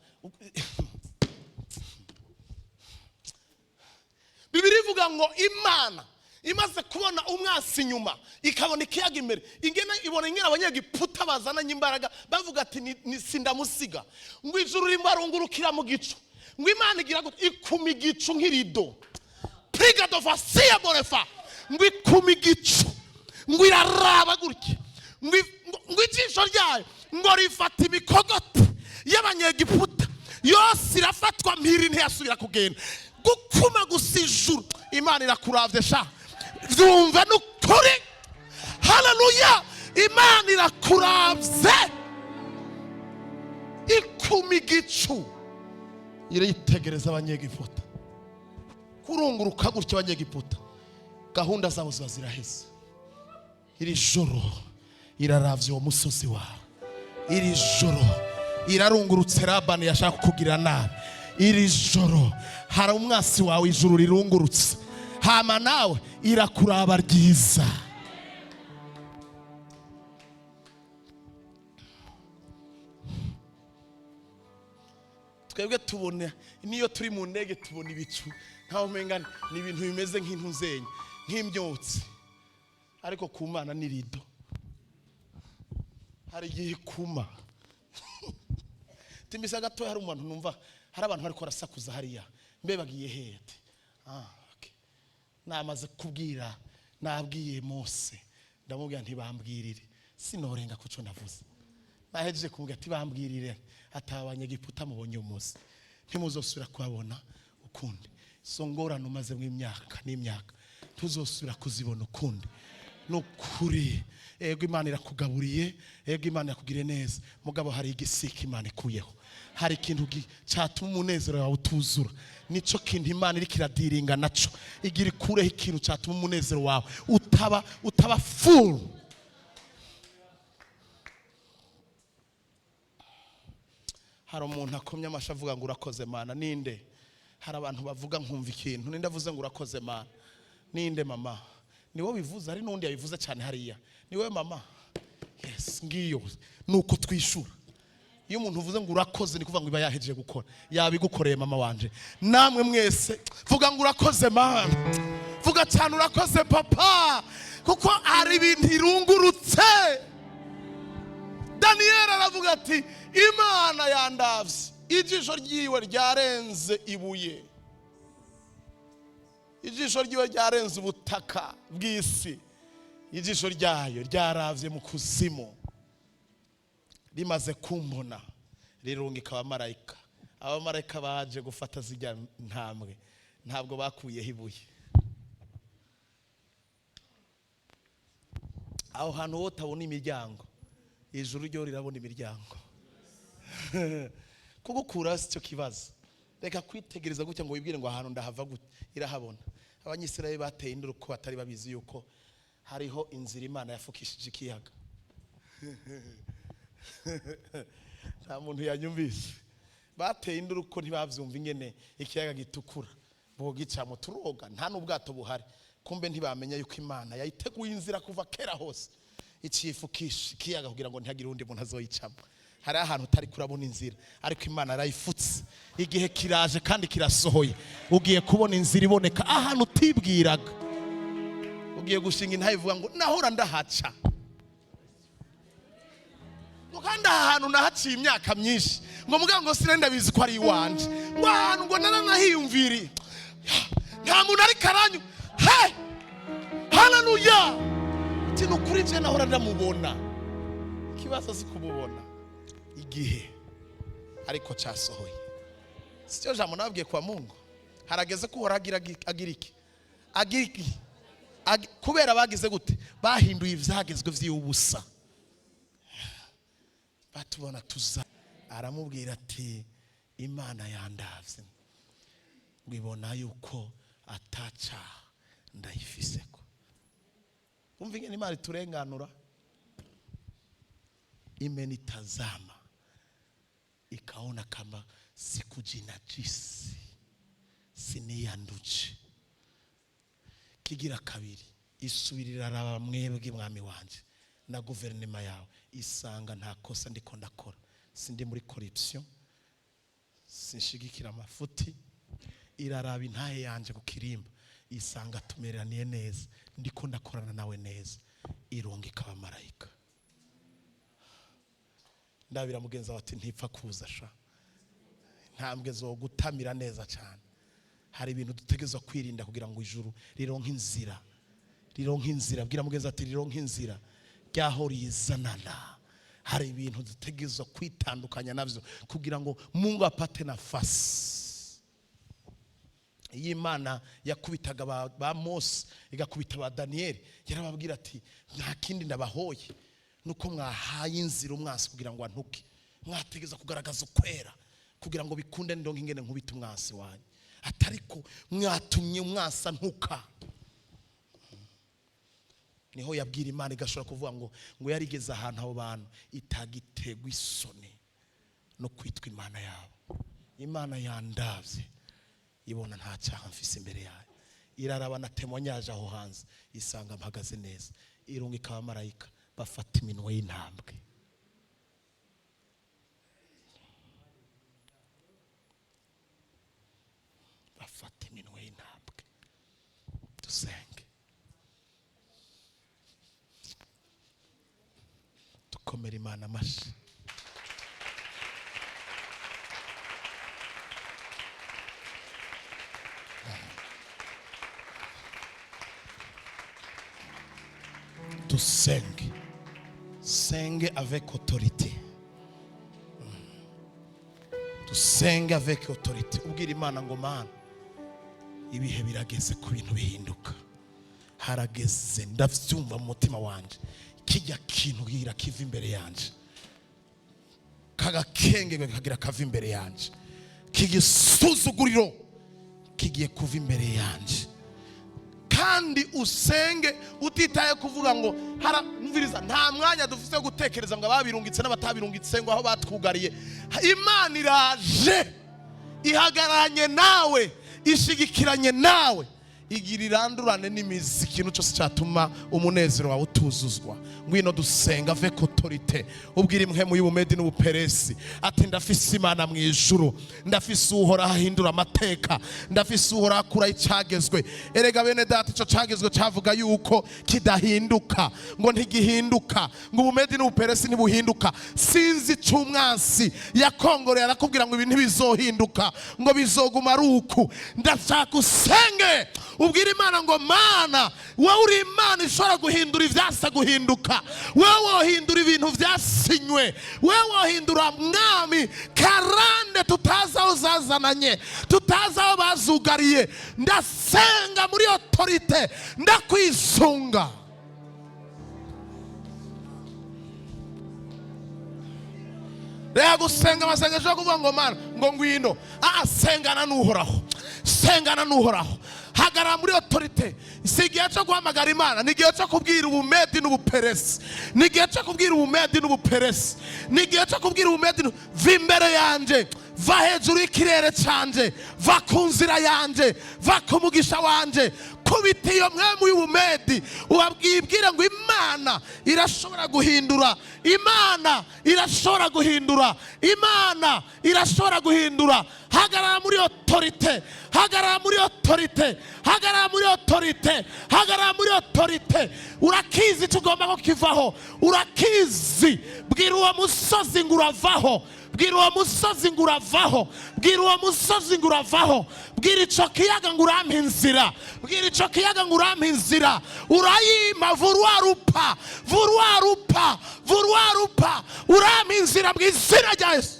Bibiri ivuga ngo Imana Imaze kubona umwasi inyuma, ikabona ikiyaga imbere, ingene ibona ingene Abanyegiputa bazananye imbaraga, bavuga ati: Ni sindamusiga." Ngo ijuru rimbarungurukira mu gicu. Ngo Imana igira gute? Ikuma igicu nk'irido, prigadovasiya borefa. Ngo ikuma igicu, ngo iraraba gutya, ngo ijisho ryayo ngo rifata imikogote y'Abanyegiputa yose, irafatwa mpiri, ntiyasubira kugenda. Gukuma gusa ijuru, Imana irakuravye sha, vyumva n'ukuri. Haleluya! Imana irakuravye, ikuma igicu, iritegereza Abanyegiputa kurunguruka gutya. Abanyegiputa gahunda zabo ziba ziraheze. Iri joro iraravye uwo musozi wawe. Iri joro irarungurutse Labani yashaka kukugirira nabi. Iri joro hari umwasi wawe ijuru rirungurutse, hama nawe irakuraba ryiza. Twebwe tubona niyo turi mu ndege, tubona ibicu nkaho umenga ni ibintu bimeze nk'intuzenya, nk'imyotsi, ariko ku Mana ni rido. Hari igihe ikuma timbisa gatoya. Hari umuntu numva, hari abantu bariko barasakuza hariya, mbe bagiye hehe? Ati: "Ah, okay." Namaze kubwira, nabwiye Mose, ndamubwira ntibambwirire, sinorenga kuco navuze. Nahejeje kumubwira ati: "Bambwirire ati abanyegiputa mubonye uyu munsi ntimuzosubira kubabona ukundi. Izo ngorane umazemo imyaka n'imyaka ntuzosubira kuzibona ukundi." Ni ukuri, ego Imana irakugaburiye, ego Imana irakugiriye neza, mugabo hari igisika Imana ikuyeho. Hari ikintu cyatuma umunezero wawe utuzura. Nico kintu Imana iriko iradiringa naco, igira ikureho ikintu cyatuma umunezero wawe utaba full. Hari umuntu akomye amashyi avuga ngo: "Urakoze Mana." Ninde? Hari abantu bavuga nkumva ikintu. Ninde avuze ngo: "Urakoze Mana"? Ninde? Mama, ni wowe bivuze? Hari n'undi yabivuze cyane hariya. Ni wowe mama? Yes, ngiyo. Nuko twishura. Iyo umuntu uvuze ngo "urakoze", ni kuvuga ngo iba yahejeje gukora, yabigukoreye. Mama wanje, namwe mwese vuga ngo: "Urakoze Mana." Vuga cyane: "Urakoze papa," kuko hari ibintu irungurutse. Daniyeli aravuga ati: "Imana yandavye, ijisho ryiwe ryarenze ibuye, ijisho ryiwe ryarenze ubutaka bw'isi, ijisho ryayo ryaravye mu kuzimu, rimaze kumbona rirungika abamarayika." Abamarayika baje gufata zijya ntambwe, ntabwo bakuyeho ibuye. Aho hantu wowe utabona imiryango, ijuru ryo rirabona imiryango. Kugukura si cyo kibazo. Reka kwitegereza gutya ngo wibwire ngo ahantu ndahava gute. Irahabona. Abanyisirayeli bateye induru ko batari babizi yuko hariho inzira Imana yafukishije ikiyaga. Nta muntu yanyumvise. Bateye induru ko ntibavyumva ingene ikiyaga gitukura bogicamo, turoga, nta n'ubwato buhari. Kumbe ntibamenya yuko Imana yayiteguye inzira kuva kera hose, icifukisha ikiyaga kugira ngo ntihagire uwundi muntu azoyicamo. Hari ahantu utari kurabona inzira, ariko Imana yarayifutse. Igihe kiraje kandi kirasohoye, ugiye kubona inzira iboneka ahantu utibwiraga. Ugiye gushinga intahe ivuga ngo: "Nahora ndahaca, ngo kandi aha hantu nahaciye imyaka myinshi," ngo mugabo ngo sinari ndabizi ko ari iwanje, ngo ahantu ngo naranahiyumviriye, nta muntu ariko aranyu he. Haleluya! Ati: "Ni ukuri je nahora ndamubona." Ikibazo si kumubona, igihe ariko cyasohoye. Sicyo jambo nababwiye kwa Mungu? Harageze ko uhora agira iki, agira iki. Kubera bagize gute? Bahinduye ibyagezwe by'ubusa. Batubona tuza, aramubwira ati: "Imana yandavye ngo ibona yuko atacaha ndayifiseko." Umva ingene Imana iturenganura: "Imenitazama ikaona kama sikujinajisi, siniyanduje." Kigira kabiri, isubira iraraba mwebwe mwami wanje na guverinoma yawe, isanga nta kosa ndiko ndakora, sindi muri corruption, sinshigikira amafuti. Iraraba intahe yanje ku kirimba, Isanga tumereraniye neza, ndiko ndakorana nawe neza, irunga ikaba marayika. Ndabira mugenzi wawe ati ntipfa kuza sha, intambwe zo gutamira neza cyane. Hari ibintu dutegerezwa kwirinda kugira ngo ijuru rironke inzira, rironke inzira. Bwira mugenzi ati rironke inzira ryaho rizanana. Hari ibintu dutegerezwa kwitandukanya navyo kugira ngo Mungu apate nafasi. Iyo Imana yakubitaga ba Mose, igakubita ba Daniyeli, yarababwira ati nta kindi ndabahoye nuko mwahaye inzira umwansi kugira ngo antuke. Mwategeza kugaragaza ukwera kugira ngo bikunde ndonke ingene nkubita umwansi wanyu, atariko mwatumye umwansi antuka. Niho yabwira Imana igashobora kuvuga ngo yarigeze ahantu abo bantu itagitegwa isoni no kwitwa Imana yabo. Imana yandavye ibona nta cyaha mfise imbere yayo, iraraba na témoignage aho hanze, isanga mpagaze neza, irunga ikaba marayika bafata iminwe y'intambwe. Bafata iminwe y'intambwe. Dusenge, dukomere Imana amashyi. Dusenge, senge avec autorité, dusenge avec autorité. Ubwira Imana ngo Mana, ibihe birageze ku bintu bihinduka, harageze, ndavyumva mu mutima wanje, kijya kintu gira kiva imbere yanje, kagakenge kagira kava imbere yanje, kigisuzuguriro kigiye kuva imbere yanje. Kandi usenge utitaye kuvuga ngo haramviriza, nta mwanya dufite wo gutekereza ngo ababirungitse n'abatabirungitse ngo aho batwugariye. Imana iraje, ihagararanye nawe, ishigikiranye nawe, igira irandurane n'imizi ikintu cyose cyatuma umunezero wawe utuzuzwa. Ngwino dusenga avec autorité. Ubwira impwemu y'Ubumedi n'Ubuperesi ati ndafise Imana mu ijuru, ndafise Uhoraho ahindura amateka, ndafise Uhoraho akura icyagezwe. Erega bene data, ico cagezwe cavuga yuko kidahinduka, ngo ntigihinduka, ngo Ubumedi n'Ubuperesi ntibuhinduka. Sinzi ic'umwansi yakongoreye arakubwira ngo ibi ntibizohinduka, ngo bizoguma ari uku. Ndashaka usenge ubwira Imana ngo Mana, wowe uri Imana ishobora guhindura ivyasa guhinduka, wowe wohindura ibintu vyasinywe, wowe wohindura mwami karande tutazi aho zazananye, tutazi aho bazugariye. Ndasenga muri autorité, ndakwisunga. Reka gusenga amasengesho yo kuvuga ngo Mana ngo ngwino. Sengana n'Uhoraho, sengana n'Uhoraho, hagarara muri autorité. Si igihe cyo guhamagara Imana, ni igihe cyo kubwira Ubumedi n'Ubuperesi, ni igihe cyo kubwira Ubumedi n'Ubuperesi, ni igihe cyo kubwira Ubumedi va imbere yanje, va hejuru y'ikirere canje, va ku nzira yanje, va ku mugisha wanje. Kubita iyo mwemu y'Ubumedi, ubabwibwire ngo Imana irashobora guhindura, Imana irashobora guhindura, Imana irashobora guhindura. Hagarara muri autorité, hagarara muri autorité, hagarara muri autorité, hagarara muri autorité. Urakizi icyo ugomba ko kivaho, urakizi. Bwira uwo musozi ngo uravaho, bwira uwo musozi ngo uravaho, bwira uwo musozi ngo uravaho, bwira ico kiyaga ngo urampa inzira, bwira ico kiyaga ngo urampa inzira. Urayima vuruwarupa, vuruwarupa, vuruwarupa, urampa inzira mu izina rya Yesu.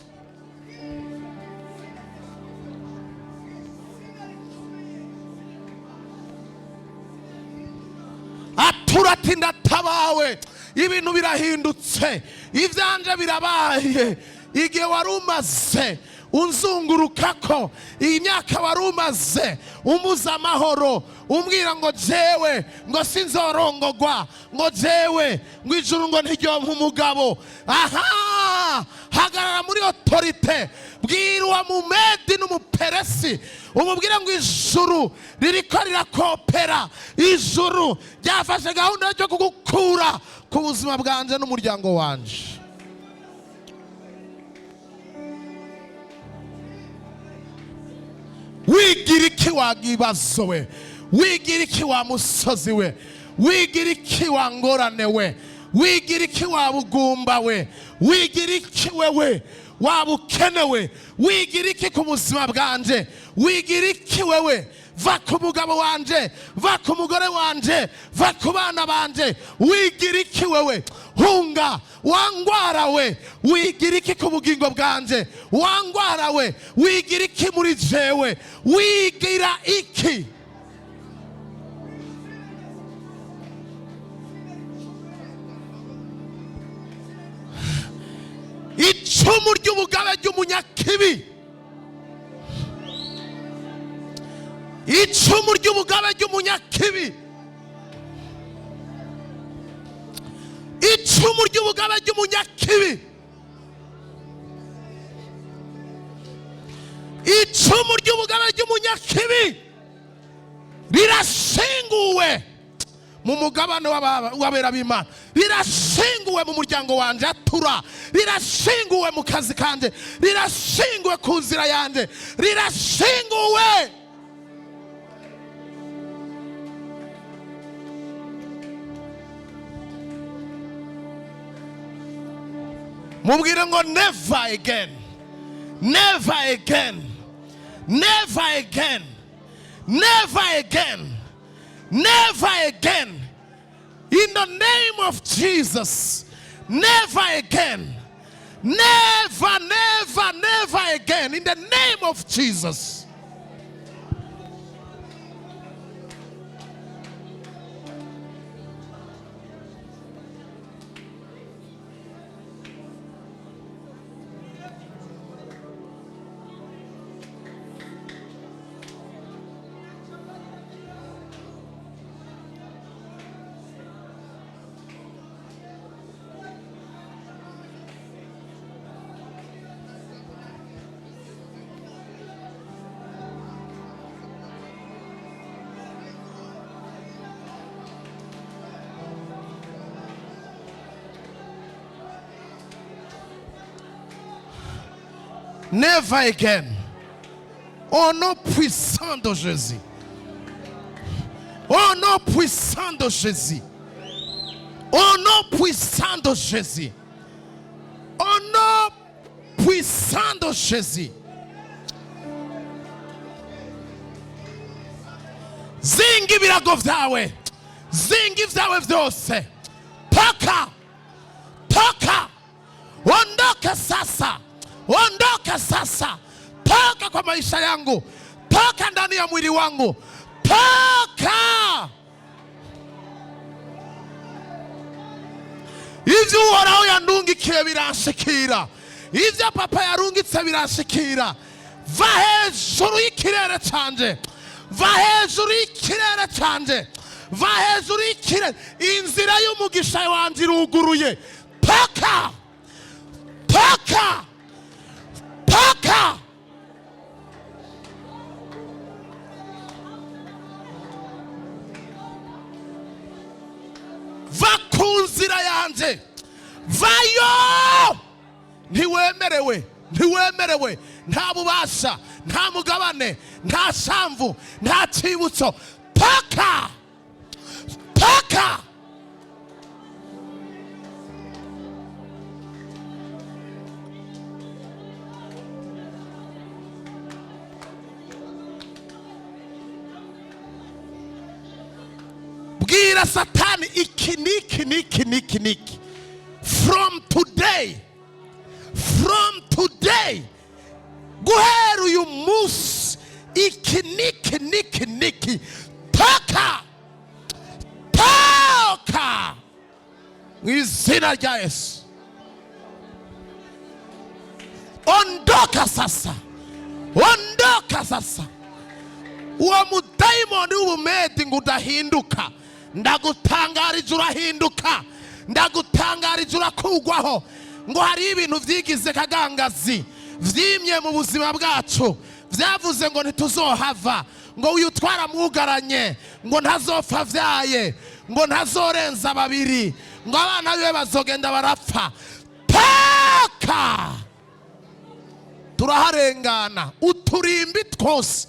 Atura ati ndatabawe, ibintu birahindutse, ivyanje birabaye. Igihe wari umaze unzungurukako, iyi myaka wari umaze umbuza amahoro, umbwira ngo jewe ngo sinzorongogwa, ngo jewe ngo ijuru ngo ntiryompa umugabo. Aha, hagarara muri autorité, bwira uwo Mumedi n'Umuperesi, umubwire ngo ijuru ririko rirakopera, ijuru ryafashe gahunda yo kugukura ku buzima bwanje n'umuryango wanje. Wigira iki wagibazo we? Wigira iki wa musozi we? Wigira iki wa ngorane we? Wigira iki wa bugumba we? Wigira iki wewe waba ukenewe? Wigira iki ku buzima bwanje? Wigira iki wewe? Va ku mugabo wanje, va ku mugore wanje, va ku bana banje. Wigira iki wewe? Hunga wangwara we. Wigira iki ku bugingo bwanje? Wangwara we, wigira iki muri jewe? Wigira iki? Icumu ry'ubugabe ry'umunyakibi, icumu ry'ubugabe ry'umunyakibi, icumu ry'ubugabe ry'umunyakibi, icumu ry'ubugabe ry'umunyakibi rirashinguwe mu mugabane w'abera b'Imana, rirashinguwe mu muryango wanje atura, rirashinguwe mu kazi kanje, rirashinguwe ku nzira yanje, rirashinguwe. Mubwire ngo never again, never again, never again, never again, never again, in the name of Jesus. Never again, never, never, never again, in the name of Jesus. Never again. Au nom puissant de Jésus. Au nom puissant de Jésus. Au nom puissant de Jésus. Au nom puissant de Jésus. Zinga ibirago vyawe. Zinga ivyawe vyose. Toka. Toka. Ondoka sasa. Ondoka sasa. Toka kwa maisha yangu. Toka ndani ya mwili wangu. Toka. Ivyo Uhoraho yandungikiye biranshikira. Ivyo papa yarungitse biranshikira. Va hejuru y'ikirere canje. Va hejuru y'ikirere canje. Va hejuru y'ikirere. Inzira y'umugisha wanje iruguruye. Toka. Toka. Toka. Va ku nzira yanje. Vayo. Ntiwemerewe, ntiwemerewe. Nta bubasha, nta mugabane, nta shamvu, nta cibutso. Toka. Toka. Bwira Satani iki niki niki niki niki. From today, from today, guhera uyu munsi, iki niki niki niki. Toka. Toka. Mu izina rya Yesu. Ondoka sasa. Ondoka sasa. Uwo mudayimoni w'ubumedi ngo udahinduka, ndagutangarije urahinduka, ndagutangarije urakugwaho. Ngo hari ibintu vyigize kagangazi vyimye mu buzima bwacu, vyavuze ngo ntituzohava, ngo uyu twaramwugaranye, ngo ntazopfa avyaye, ngo ntazorenza babiri, ngo abana biwe bazogenda barapfa. Toka. Turaharengana uturimbi twose.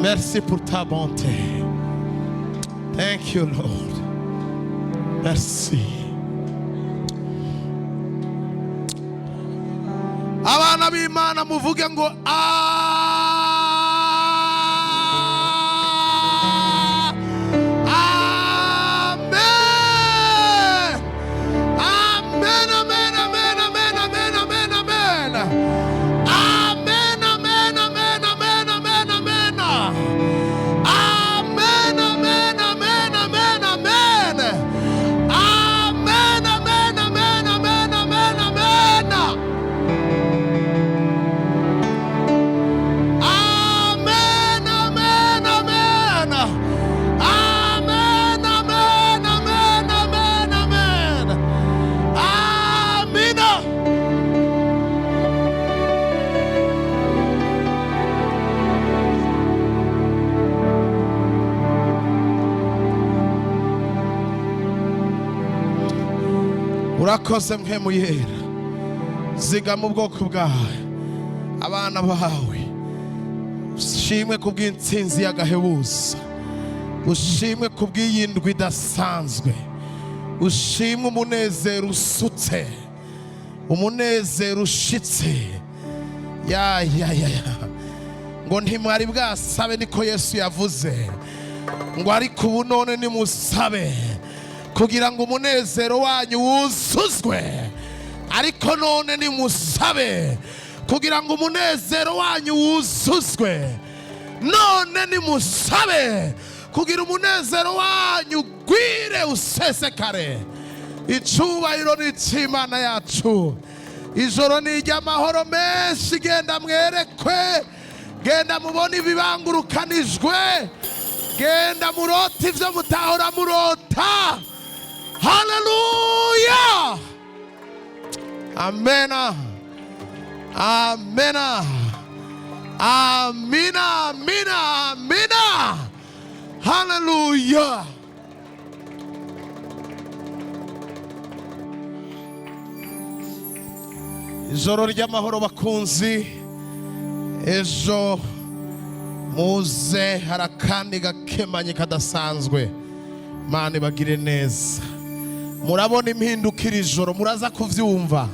Merci pour ta bonté. Thank you, Lord. Merci. Abana b'Imana muvuge ngo Amen. Amen, amen, amen, amen, amen, amen, amen. Amen, amen, amen, amen, amen, amen. Amen, amen, amen, amen, amen. Amen, amen, amen, amen, amen, amen. Amen, amen, amen. Amen, amen, amen, amen, amen. Amina. Urakoze Mpwemu Yera, zigama ubwoko bwawe, abana bawe. Ushimwe kubw'intsinzi y'agahebuzo, ushimwe kubw'iyindwi idasanzwe, ushimwe umunezero usutse, umunezero ushitse. Ya ya ya ya, ngo ntimwari bwasabe, niko Yesu yavuze, ngo ariko ubu none nimusabe kugira ngo umunezero wanyu wuzuzwe. Ariko none nimusabe kugira ngo umunezero wanyu wuzuzwe. None nimusabe kugira umunezero wanyu ugwire usesekare. Icubahiro ni icy'Imana yacu. Ijoro ni iry'amahoro menshi. Genda mwerekwe, genda mubone ibibangurukanijwe, genda murota ibyo mutahora murota. Haleluya, amena, amena, amina, amina, amina. Haleluya. Ijoro ry'amahoro, bakunzi. Ejo muze, hari akandi gakemanyi kadasanzwe. Mana ibagire neza. Murabona impinduka iri joro, muraza kuvyumva.